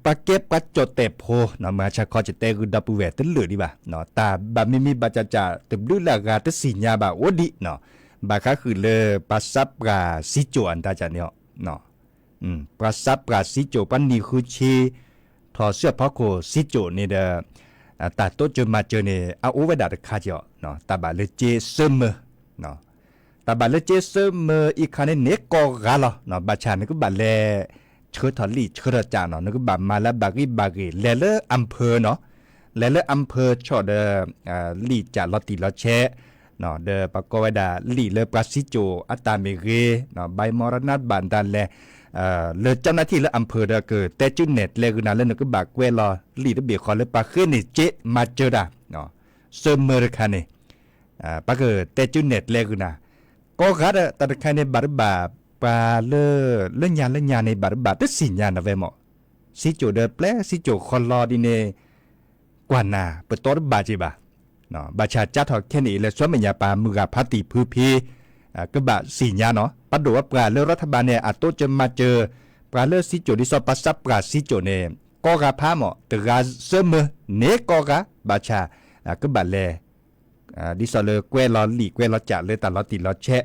ပှၤကဲပှၤကၠီၣ်တဲာ်ဖိနီၤ မုၢ်ဟါဆါခီ ယတဲဂုာ်ဒီပုၢ်ဝဲၢ်တလၢာ်ဒံးဘၣ်နီၤ တၢ်ဘၣ်မံမံဘၣ်ကၢ်ကၢ် တဘျုးလၢအဂၤတသ့ၣ်ညါဘၣ်အိၣ်ဒံးနီၤ ဘၣ်ဃးဃုာ်လၢ ပှၤစးပှၢ်စံကၠိၣ်အတၢ်ကၢ်န့ၣ်အီၤ ပှၤစးပှၢ်စံကၠိၣ် ပှၤနံၣ်ဃုဆံ ထီၣ်ဆူအဖီခိၣ်စံကၠိၣ်န့ၣ်ဒီး တၢ်တိစၢၤမၤစၢၤန့ၣ် အအိၣ်ဝဲဒၣ်တခါက့ၤအီၤ တၢ်ဘၣ်လၢကၠ့စၢမၢ တၢ်ဘၣ်လၢကၠ့စၢမၢအံၤခါန့ၣ်န့ၣ်ကိးဂၤလီၤ ဘၣ်ဆၣ်နကဘၣ်လဲၤ ဆှၢထီၣ်လံာ်ဆှၢထီၣ်ကၠၣ်နီၤ နကဘၣ်မၤလၢအဘၣ်ဂံၢ်ဘၣ်ဂ့ၤ လဲၤလၢအမ်ဖၢနီၤ လဲၤလၢအမ်ဖၢဆီၣ်ဒီး လံာ်ကၠၣ်လီၤတံၢ်လီၤဆဲး ဒီးပကိးဝဲဒၣ်လံာ်လၢပှၤစံကၠိၣ်အတၢ်မ့ၢ်ဂ့ၤ ဘၣ်မီၣ်ရနၢ်ဘၣ်တၢ်လဲၤ လၢကၠီနၢ်ထံၣ်လၢအမ်ဖၢဒီး ကတဲကုနဲၣ်ကျဲဂုာ်နၤလၢနကဘၣ်ကွဲးလီၤလံာ်တဘ့ၣ်ဃီလၢပှၤဃ့န့ၢ်ကၠ့မၤစၢၤတၢ် စၢမၢတခါန့ၣ် ပကတဲကုနဲၣ်ကျဲဂုာ်နၤ ကိးဂၤဒီး တၢ်တခါန့ၣ် ဘၣ်တဘၣ် ပှၤလၢ လၢညါလၢညါန့ၣ် ဘၣ်တဘၣ်တသ့ၣ်ညါနဝဲမး စံကၠိၣ်ဒီးပျဲစံကၠိၣ်ဃီလီၤဒ်န့ၣ် ကွၢ်နၤ ပတီတဘၣ်က့ၤဘၣ် ဘၣ်ဆၣ်ကၠါထီၣ်ခဲန့ၣ်အံၤ လၢဆူမဲာ်ညါပၢ်မုၢ်ဂၤဖါတံၢ်ဖုဖံ ကဘၣ်သ့ၣ်ညါနီၤ ပဒိၣ်ပှၤလၢရၤထဘၢၣ်န့ၣ် အတိစၢၤမၤစၢၤ ပှၤလၢစံကၠိၣ် ဒ်သိးပှၤစးပှၢ်စံကၠိၣ်န့ၣ် ကိးဂၤဖးမး တဂၤစၢမၢန့ၣ်ကိးဂၤ ဘၣ်ဆၣ် ကဘၣ်လဲၤ ဒ်သိးလၢကွဲးလီၤလံာ်ကွဲးလီၤကၠၣ်လၢတၢ်လီၤတံၢ်လီၤဆဲး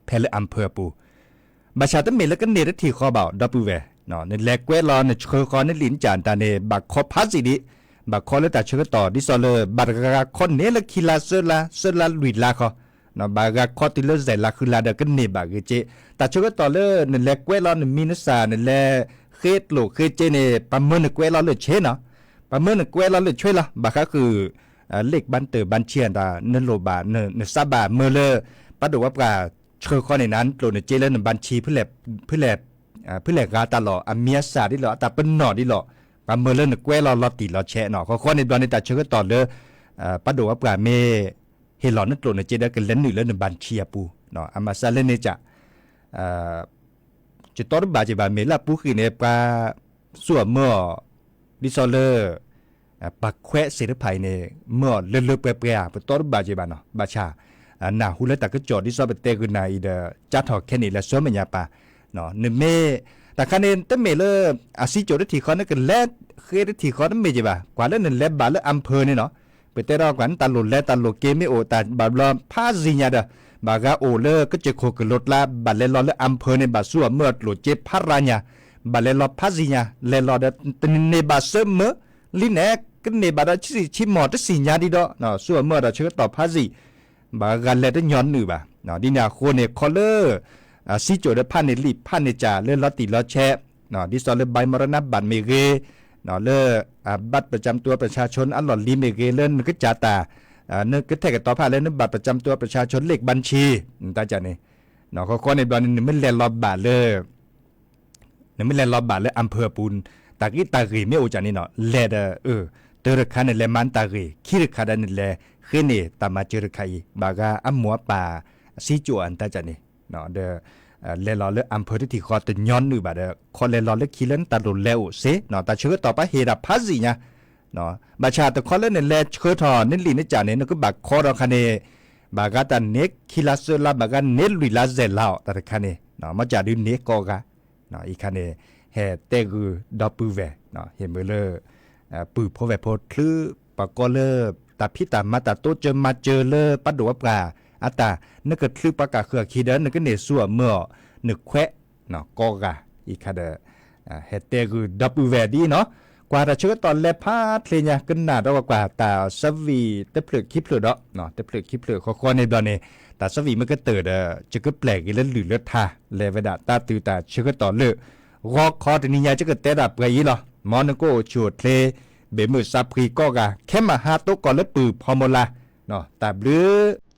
ဖဲလၢအမ်ဖၢအပူၤ ဘၣ်ဆၣ်တမ့ၢ်လၢကန့ၢ်တထံၣ်ဃီဘၣ် ဒီပုၢ်ဝဲၢ် နလဲၤကွဲးလီၤ နဆှၢဃီၤနလံာ်နကၠၣ်တၢ်န့ၣ် ဘၣ်ခီဖးစံးဒံး ဘၣ်ခီလၢတၢ်ဆၢကတီၢ် ဒ်သိးလၢ ဘၣ်တဂၤဂၤခီန့ၢ်လၢခံလါသၢလါ သၢလါလွံၢ်လါဃီ ဘၣ်ဂၤခီတုၤလၢယဲၢ်လါဃုလါဒီးကန့ၢ်ဘၣ်ဂ့ၤက့ တၢ်ဆၢကတီၢ်လၢနလဲၤကွဲးလီၤနမံၤနသၣ် နလဲၤဃ့ကျိၣ်ဃ့စ့န့ၣ် ပှၤမၢနကွဲးလီၤလၢဆ့နီၤ ပှၤမၢနကွဲးလီၤလၢဆ့လီၤ ဘၣ်ဃးဃုာ် လ့ၣ်ဘၣ်တၢၢ်ဘၣ်ဆံးတၢ် နလိၣ်ဘၣ် နသးဘၣ်မၢလၢ ပဒိၣ်ဝဲပှၤဆှၢဃီန့ၣ်နၤ နကျိၣ်နစ့လၢနဘၣ်ဆံး ဖဲလဲၣ်ဂၤတၢ်လီၢ် အမံၤအသၣ်ဒ်လီၤ အတၢ်ပနီၣ်ဒ်လီၤ ပှၤမၢလၢနကွဲးလီၤလီၤတံၢ်လီၤဆဲးနီၤ ဃီဃီန့ၣ်ဘျီန့ၣ် တၢ်ဆၢကတီၢ်လၢ ပဒိၣ်ဝဲပှၤမ့ၢ် ဟ့ၣ်လီၤနကျိၣ်နစ့ဒီးကလဲၤနုာ်လၢနဘၣ်ဆံးအပူၤ အမၤစၢ်လၢန့ၣ်ကၠၣ် ယတီတဘၣ်က့ၤဘၣ် မ့ၢ်လၢအပူၤဃံးန့ၣ် ပှၤစူၢ်အီၤမၢအီၤ ဒ်သိးလၢ ပှၤခွဲးစ့ၣ်တဖၣ်အံၤန့ၣ် မၢအီၤလၢလၢပှဲၤပှဲၤဧါ ပတီတဘၣ်က့ၤဘၣ်နီၤ ဘၣ်ဆၣ် နၢ်ဟူလၢတၢ်ကစီၣ်ဒ်သိးပတဲဂုာ်နၤအံၤဒီး ကၠါထီၣ်ခဲန့ၣ်လၢဆူမဲာ်ညါပၢ် နမ့ၢ် တၢ်ခါန့ၣ် တမ့ၢ်လၢ အစံကၠိၣ်တထံၣ်ဃီ နကလဲၤဃ့တထံၣ်ဃီတမ့ၢ်က့ၤဘၣ် ကွၢ်လၢနလဲၤဘၣ်လၢအမ်ဖၢန့ၣ်နီၤ ပတဲဒီးကွၢ်နတၢ်လိၣ်လဲၤတၢ်လိၣ်က့ၤမ့ၢ်အိၣ်တၢ်ဘၣ်ဘျီဖးစံညါဒီး ဘၣ်ဂၤအိၣ်လၢကစၢၢ်ခိၣ်ကလိၤကျါ ဘၣ်လဲၤလီၤလၢအမ်ဖၢန့ၣ် ဘၣ်စူၢ်အီၤမၢအီၤကျိၣ်စ့ဖးရၤညါ ဘၣ်လဲၤလီၤဖးစံညါ လဲၤလီၤဒီး တန့ၢ်ဘၣ်စၢမၢ လံန့ၣ် ကန့ၢ်ဘၣ်ဒီးဆံးဆံးမီၢ်တသ့ၣ်ညါဒံးဒီး စူၢ်အီၤမၢအီၤဒီးဆၢကတီၢ်ဖးစံ ဘၣ်ဂၤလဲၤတညီနုၢ်ဘၣ် ဒ်န့ၣ်အဃိန့ၣ် ခီလၢ စံကၠိၣ်ဒီးဖးန့ၢ်လံာ်ဖးန့ၢ်ကၠၣ်လၢလီၤတံၢ်လီၤဆဲး ဒ်သိးလၢ ใบมรณบัตร မ့ၢ်ဂ့ၤ လၢ บัตรประจำตัวประชาชน အလီၢ်လံၤမ့ၢ်ဂ့ၤ လၢနကစၢ်တၢ် နကထဲးကတီၤဖးလၢန บัตรประจำตัวประชาชน เลขบัญชี တၢ်ကၢ်န့ၣ် ခီခီန့ၣ်ဘျီန့ၣ် နမ့ၢ်လဲၤလီၤဘၣ်လၢ နမ့ၢ်လဲၤလီၤဘၣ်လၢအမ်ဖၢအပူၤ တၢ်ဂ့ၢ်တၢ်ဂ့ၢ်မ့ၢ်အိၣ်ကၢ်န့ၣ်နီၤ လဲၤဒီး တၢတခါန့ၣ် လဲၤမၤနတၢ်ဂ့ၢ် ခံတခါဒီးနလဲၤဃ့န့ၢ်တၢ်မၤစၢၤတခါအံၤ ဘၣ်ဂၤအမိၢ်အပၢ် စံကၠိၣ်အတၢ်ကၢ်န့ၣ် ဒီး လဲၤလီၤလၢအမ်ဖၢတထံၣ်ဃီတညီနုၢ်ဘၣ်ဒီး ခီလဲၤလီၤလၢခံလၢနတၢ်လိၣ်လဲၤအိၣ်စ့ တၢ်ဆၢကတီၢ်ပှၤဟ့ၣ်တၢ်ဖးစံညါ ဘၣ်ဆၣ်တခီလၢနလဲၤဆှၢထီၣ်နလံာ်နကၠၣ်န့ၣ် နကဘၣ်ခီဒီးခါန့ၣ် ဘၣ်ဂၤတၢ်န့ၢ်ခံလါသၢလါ ဘၣ်ဂၤန့ၢ်လွံၢ်လါယဲၢ်လါအီၤ တၢ်တခါန့ၣ် မ့ၢ်ကၢ်ဒုးန့ၢ်ကိးဂၤ အံၤခါန့ၣ် ဟဲတဲဂုာ်ဒီပုၢ်ဝဲၢ် ဟ့ၣ်မ့ၢ်လၢ ပုၢ်ဖိဝဲၢ်ဖိချုး ပှၤကိးလၢ တၢ်ဖံးတၢ်မၤတၢ်တိစၢၤမၤစၢၤလၢပဒိၣ်ဝဲပှၤအတၢ် နကချုးပှၤကၢ်ဃုာ်အခံဒီး နကန့ၢ်စူၢ်အီၤမၢအီၤ နခွဲး ကိးဂၤ အံၤခါဒီး ဟဲတဲဂုာ်ဒီပုၢ်ဝဲၢ်ဒ်အံၤနီၤ ကွၢ်တၢ်ဆၢကတီၢ်လဲၤဖးချ့ညါ ကနၣ်ဒီးကွၢ်ကွၢ်တၢ်ဆၢဝံၤတဖျၢၣ်ခံဖျၢၣ်ဒီး တဖျၢၣ်ခံဖျၢၣ်ဃီဃီန့ၣ်ဘျီန့ၣ် တၢ်ဆၢဝံၤမ့ၢ်ကတၢၢ်ဒီး ယကပျဲၢ်က့ၤလၢလုၢ်လၢထါ လဲၤဝဲဒၣ်တၢ်တုၤတၢ်ဆၢကတီၢ်လၢ ဂီၤခီတနံၤညါ ယကတဲတၢ်ပှဲၤအံၤလီၤ မ်နကအိၣ်ဆူၣ်အိၣ်ချ့ ဘၣ်မုာ်သးဖှံကိးဂၤ ခဲမဟါတိကိးလၢပုၢ်ဖီမိၢ်လါ တၢ်ဘျုး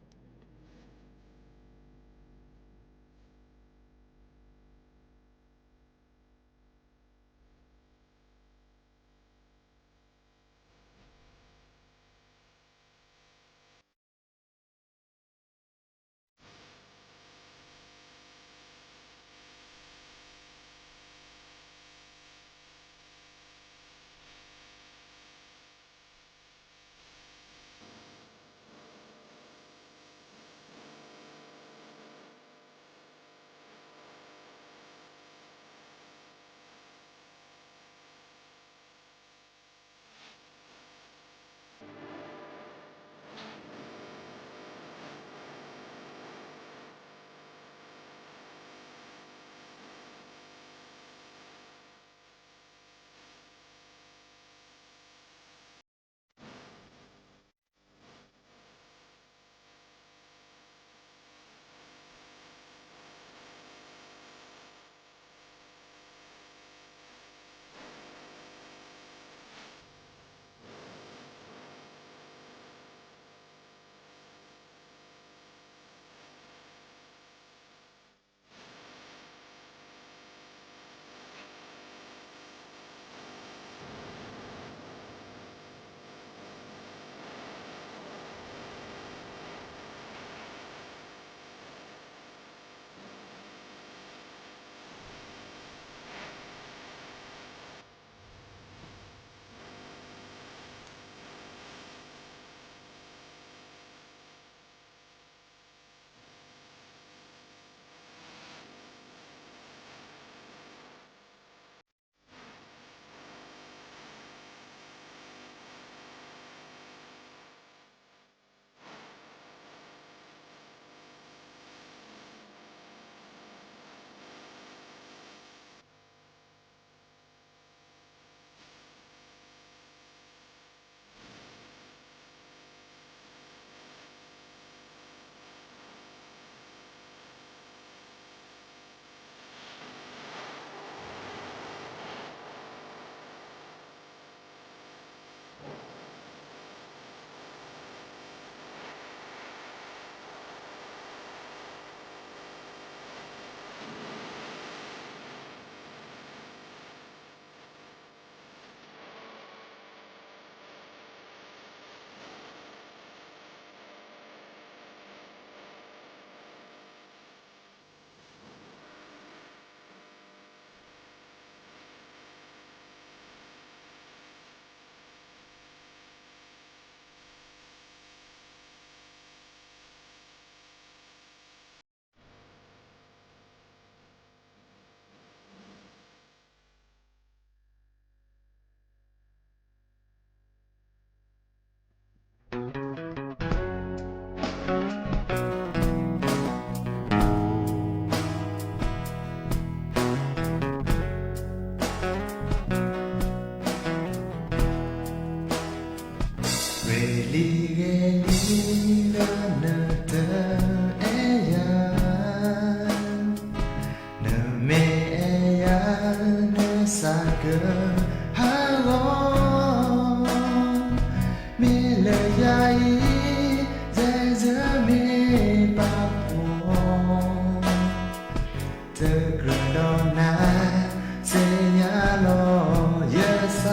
တကြၢးဒီးနၤ စ့ၢ်ညါလီၤယသ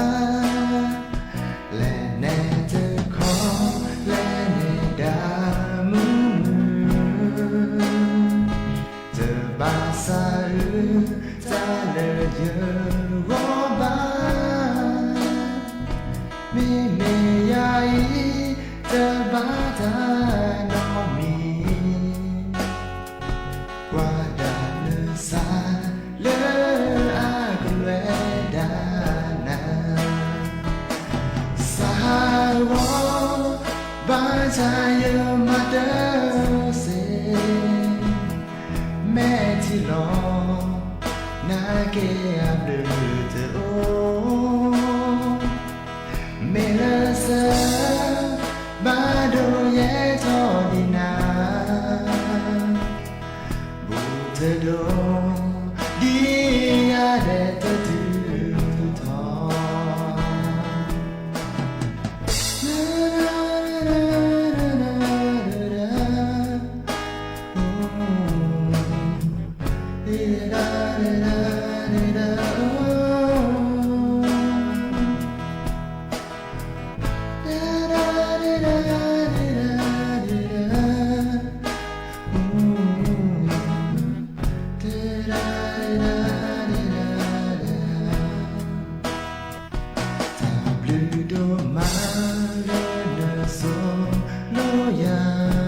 း, လဲၤနဲတခီ လဲၤနဲဒၣ်မုာ်မုာ်, တဘၣ်သးအုး တၢ်လၢယဂီၢ်ဘၣ်, မ့မ့ၢ်ယၤအံၤ တဘၣ်တၢ်နီတမံၤ, ကွၢ်ဒၣ်နသး လၢအကလွဲဒၣ်နၤ, သးဟးဂီၤ ဘၣ်ဆၣ်ယမၤတစ့ၢ်, မဲာ်ထံလီၤ နာ်က့အဘျုးတအိၣ်, မ့ၢ်လၢစၢၤ ဘၣ်ဒိယဲထီၣ်ဒံးနၤ, ဘူးတဒိ ဒ်ယၤဒဲးတတုၤထီၣ် တၢ်ဘျုးဒိၣ်မးလၢနစိာ် လိယၤ,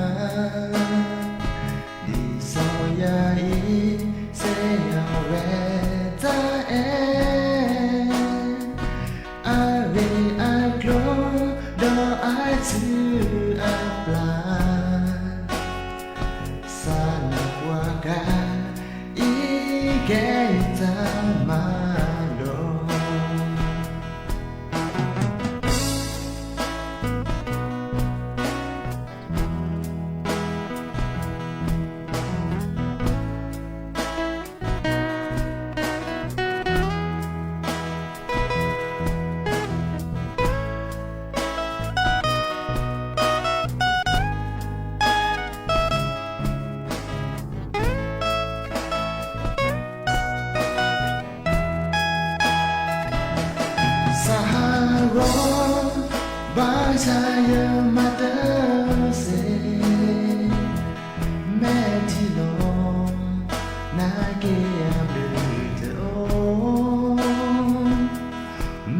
ဒ်စီၤယၤအံၤ စ့ၢ်ညါဝဲတၢ်အဲၣ်, အဂ့ၢ်အကျိၤ ဒီးအစုအပျၢ်, စးလၢပှၤဂၤ အံၤကဲယတၢ်မၤလိာ်. သးဟးဂီၤ ဘၣ်ဆၣ်ယမၤတစ့ၢ်, မဲာ်ထံလီၤ နာ်က့အဘျုးတအိၣ်,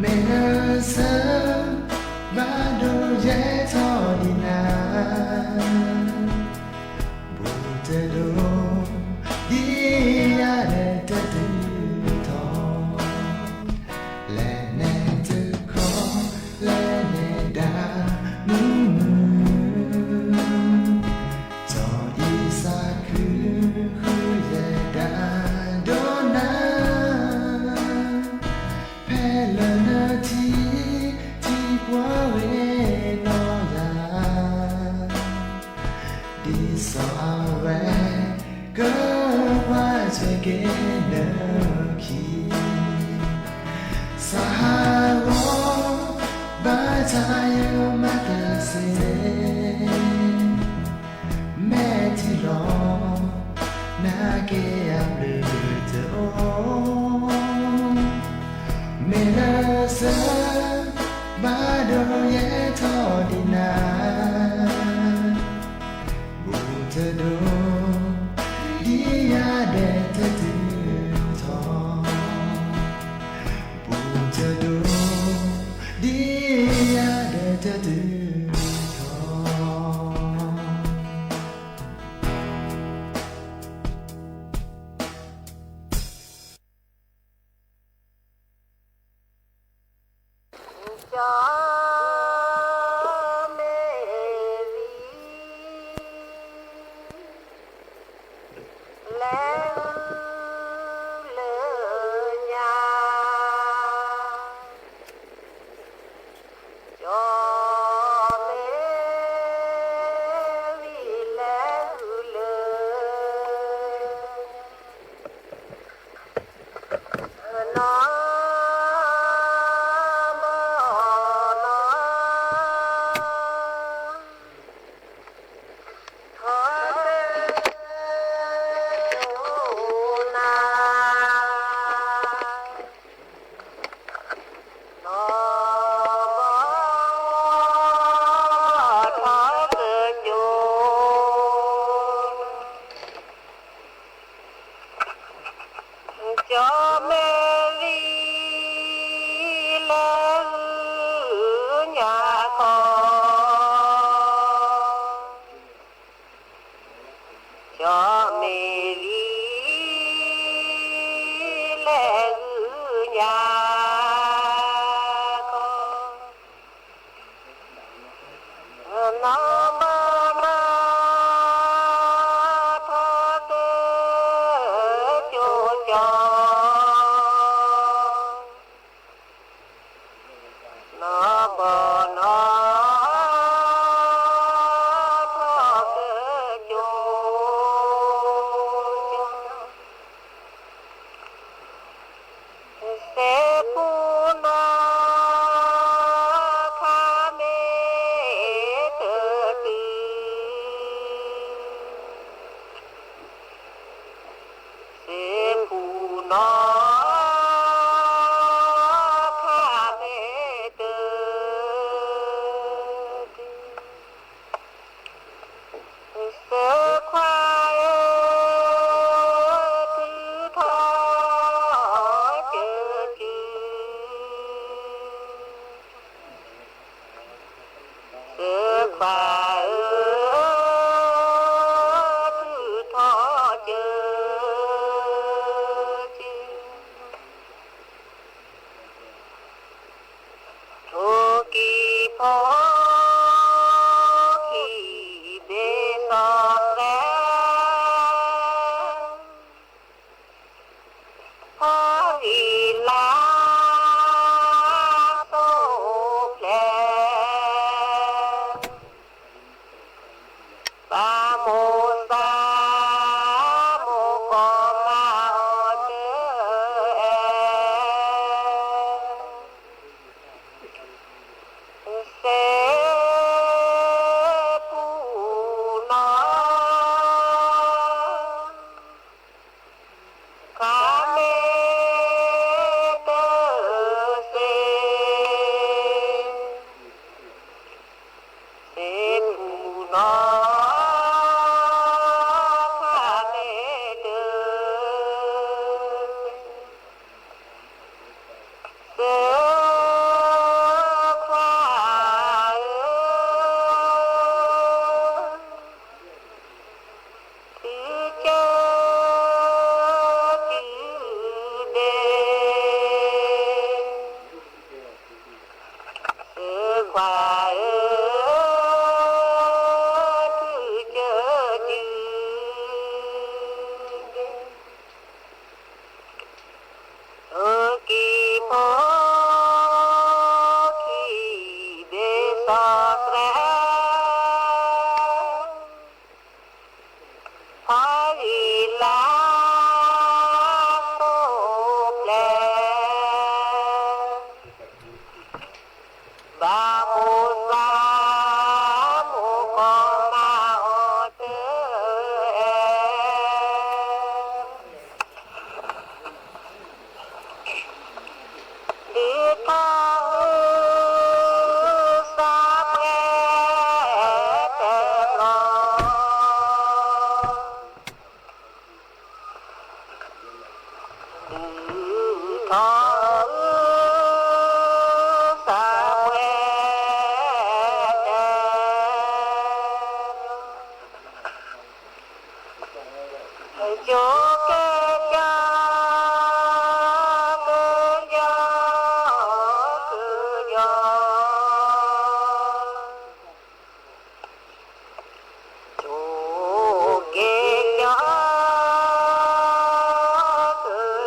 မ့ၢ်လၢစၢၤ ဘၣ်ဒိယဲထီၣ်ဒံးနၤ, ဘူးတဒိ ဒ်ယၤဒဲးတတုၤထီၣ်, လဲၤနဲတခီ လဲၤနဲဒၣ်မုာ်မုာ်, စီၤအံၤစးခု ဃုယဲဒၣ်ဒိၣ်နၤ, ဖဲလၢနထံၣ် ထံၣ်ပှၤဝဲနီၢ်ယၤ, ဒ်စီၤအဝဲ ကကွၢ်ထွဲက့ၤနခံ, သးဟးဂီၤ ဘၣ်ဆၣ်ယမၤတစ့ၢ်, မဲာ်ထံလီၤ နာ်က့အဘျုးတအိၣ်, မ့ၢ်လၢစၢၤ ဘၣ်ဒိယဲထီၣ်ဒံးနၤ, ဘူးတဒိ ဒ်ယၤဒဲးတတုၤထီၣ်, ဘူးတဒိ ဒ်ယၤဒဲးတတုၤထီၣ်. ကၠီမ့ၢ်ဝံၤ လဲၤဃုလၢညါ, ကၠီမ့ၢ်ဝံၤ လဲၤဃုလၢ နီၢ် ဘီနီၢ် ထီၣ်တဲ အိၣ် ကၠီမဲာ်လံ လဲၤဟုညါခီ, ကၠီမဲာ်လံ လဲၤဟုညါခီ, နီၢ်ဘီနီၢ်ထီၣ်ကၠိကၠီ နီၢ်ဘီနီၢ်ထီၣ်ကၠိကၠီ, စဲးဖူနီၢ် ခါမ့ၢ်တတုၤ စဲးဖူနီၢ် ခါမ့ၢ်တတုၤ, စဲးခွါဧၢ ထုးထီၣ်ကၠၢကၠူ စဲးခွါဧၢ ထုးထီၣ်ကၠၢကၠူ, ထိၣ်ကံၢ်ဖိခံ ဘ့ၣ်စီဆှံ ဖီဂံၢ်လါ စိးဖျဲး, ဘၣ်မိၢ်သး မိၢ်ကီၢ်မၤအီၤတအဲၣ်, စဲးဖူနီၢ် ခါမ့ၢ်တစ့ စဲးဖူနီၢ် ခါမ့ၢ်တစ့ စဲးခွါဧၢ ထုးကၠၢကၠူဒ့ စဲးခွါဧၢ ထုးကၠၢကၠူဒ့ ထိၣ်ကံၢ်ဖိခံ ဘ့ၣ်စီဆှံ ဖီဂံၢ်လါ စိးဖျဲး, ဘၣ်မိၢ်သး မိၢ်ကီၢ်မၤအီၤတအဲၣ် ဒုးထီၣ်ဟုသးပှဲၤတဘျီ, ဒုးထီၣ်ဟုသးပှဲၤတဘျီ ကၠိကဲကၠီ ကၠီ ကၠီ ကၠိကဲကၠီ ကၠီ က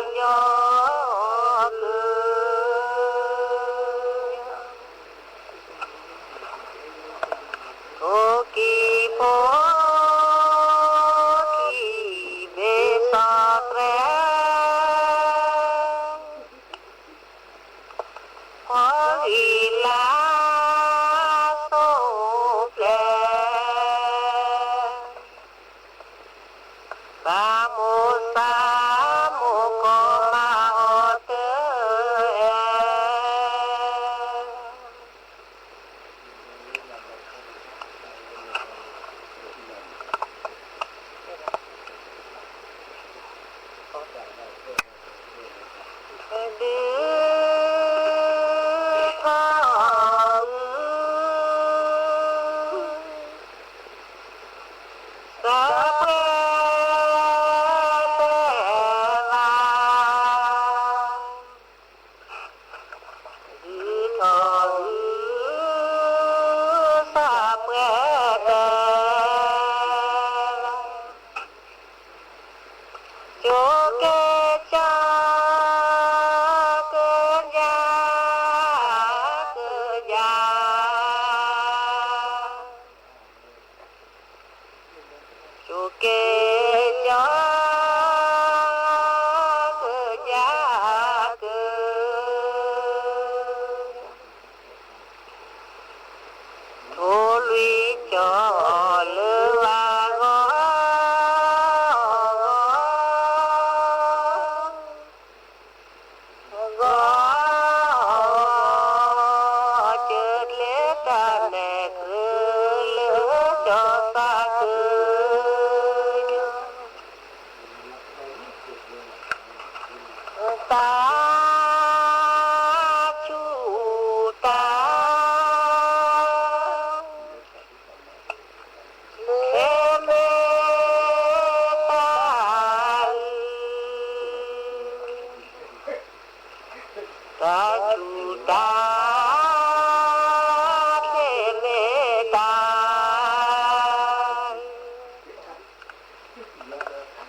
ၠီ ထိၣ်ကံၢ်ဖိခံ ဘ့ၣ်စီဆှံ ဖီဂံၢ်လါ စိးဖျဲး ဘၣ်မိၢ်သး မိၢ်ကီၢ်မၤအီၤတအဲၣ် ကၠိကဲကၠီ ဒုးထီၣ်အု သးပှဲၤတဲဘၣ်, ဒုးထီၣ်အု သးပှဲၤတဲဘၣ်, ကၠိကဲကၠီ ကၠါ ကၠါ ကၠိကဲကၠီ ကၠါ ကၠါ ထိၣ်လွံၢ်ကၠီလၢဝၤဂီၤ ဂီၤ ကၢၤကျဲတၢ်မဲာ်ကြၢးလၢကၠီသးကၢ သးဆူၣ်တၢ် လၢမဲာ်တၢ် တၢ်ဆူၣ်တၢ် လၢမဲာ်တၢ်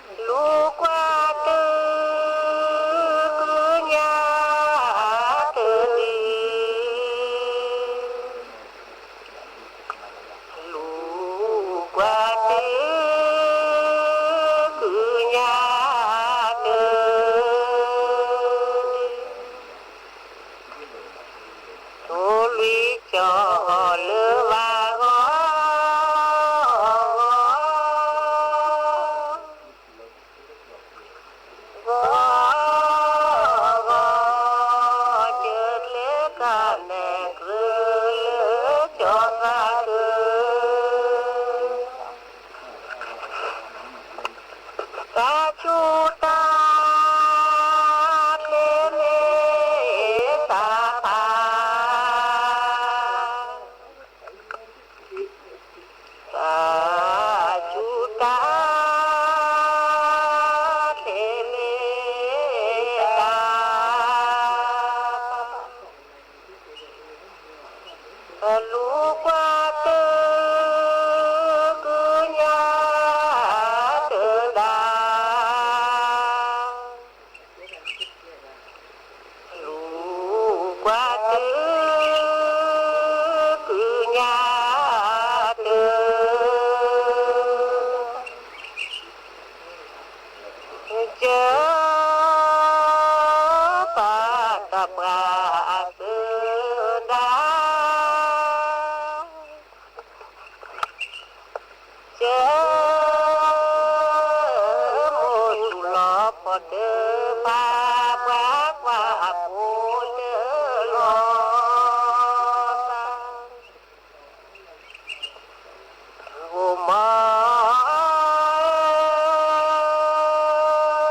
လူၤကွၢ်တုၤ ကုညါတဒု လူၤကွၢ်တုၤ ကုညါတဒု ထိၣ်လွံၢ်ကၠီလၢဝၤဂီၤ ဂီၤ ဂီၤ ကၢၤကျဲတၢ်မဲာ်ကြၢးလၢ ကၠီသးကၢ တၢ်ဆူၣ်တၢ် လၢမဲာ်တၢ်ဖး တၢ်ဆူၣ်တၢ် လၢမဲာ်တၢ် လူၤကွၢ်တုၤ ကုညါတဒု လူၤကွၢ်တုၤ ကုညါတဒု ကၢၤ ပၢ်တၢ်ပှၢ်အသဒါ ကၢၤ မိၢ်သူၣ်လီၤဖီတၢၢ် ပှၤ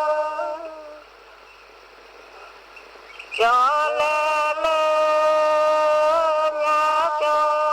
ကွၢ်အ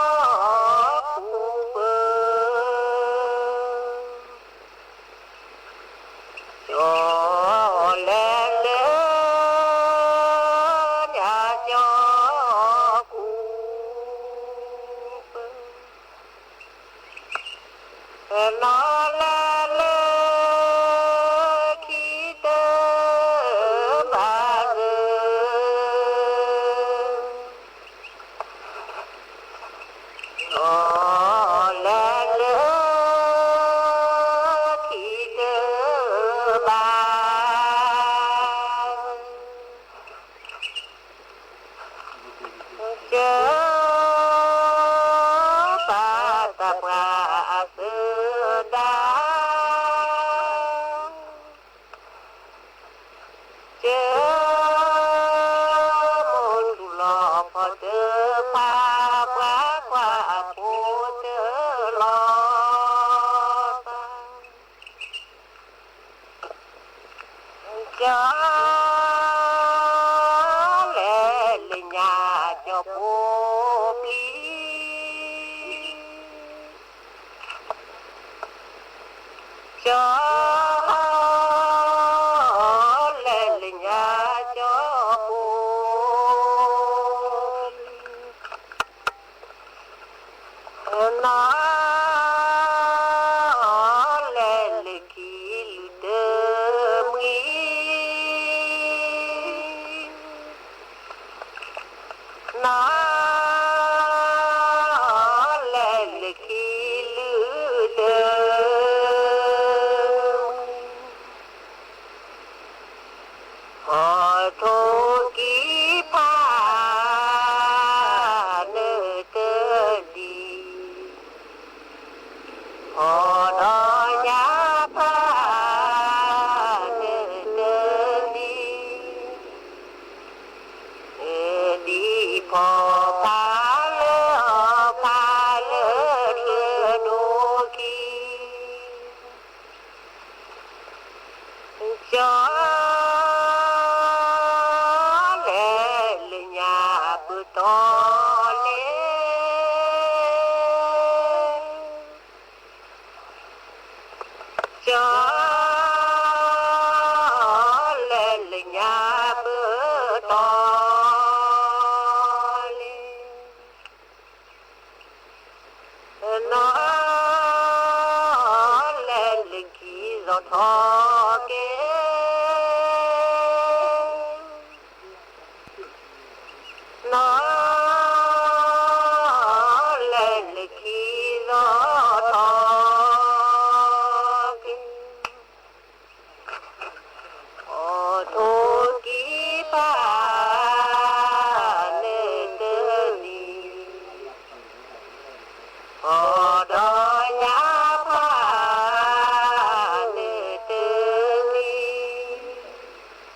ဖိတၢၢ်လီၤသး ဂိၢ်မီၢ် ကၠီလဲၤလၢ ညါကၠီပူၤပၢၤ ကၠီလဲၤလၢ ညါကၠီပူၤပၢၤ နီၢ်လဲၤလၢ ခံတၢ်ဘၣ်ဂၢၢ် နီၢ်လဲၤလၢ ခံတၢ်ဘၣ်ဂၢၢ် ကၢၤ ပၢ်တၢ်ပှၢ်အသဒါ ကၢၤ မိၢ်သူၣ်လီၤဖီတၢၢ် ပှၤကွၢ်အဖိတၢၢ်လီၤသး ကၠီ အီၣ်ထိၣ်ကံဖး နတလံၤ, ဖီၣ်ဒီးညၣ်ဖး နတလံၤ, ဒ်ဖီဖးလၢအီၣ်ဖးလၢချၢဒိၣ်ခံ ကၠီ လဲၤလၢညါပတီၢ်လဲၣ်, ကၠီ လဲၤလၢညါပတီၢ်လဲၣ်. နီၢ် လဲၤလၢခံစီၤထီၣ်က့ၤ, နီၢ် လဲၤလၢခံစီၤထီၣ်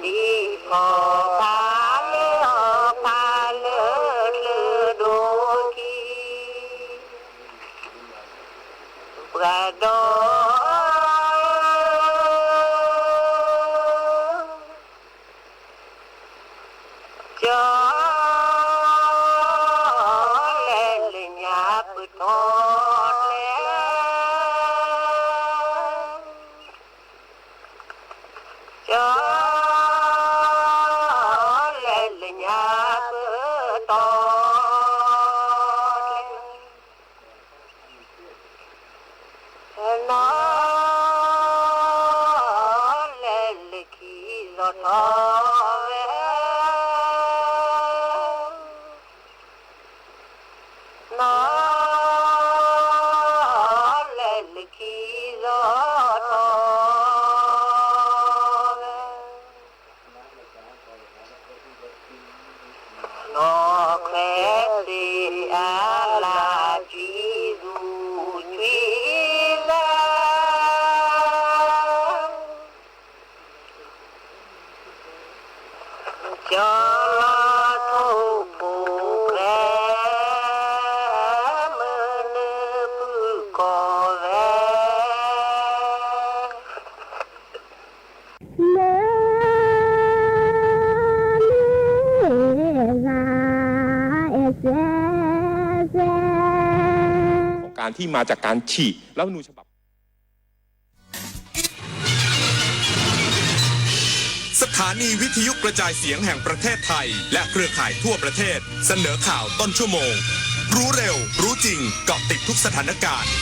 က့ၤ အီၣ်ထိၣ်ကံဖး နတလံၤ, ဖီၣ်ဒီးညၣ်ဖး နတလံၤ, ဒ်ဖီဖးလၢအီၣ်ဖးလၢချၢဒိၣ်ခံ ပှၤဒီး ကၠီ လဲၤလၢညါပတီၢ်လဲၣ်, ကၠီ လဲၤလၢညါပတီၢ်လဲၣ်. နီၢ် လဲၤလၢခံစီၤထီၣ်ဝဲ, နီၢ် လဲၤလၢခံစီၤထီၣ်ဝဲ နီၢ် ခွဲးစ့အလၤကွံသူၣ်ကွံသး, ကၠီလီၤထိၣ်ဖိကျဲ မုၢ်နုာ်ဖုၣ်ကိာ်ဝဲ လၢ မ့ၢ်ဂၤ အဲၣ်စဲးစဲး ของการที่มาจากการฉีกรัฐธรรมนูญฉบับ สถานีวิทยุกระจายเสียงแห่งประเทศไทยและเครือข่ายทั่วประเทศ เสนอข่าวต้นชั่วโมง รู้เร็ว รู้จริง เกาะติดทุกสถานการณ์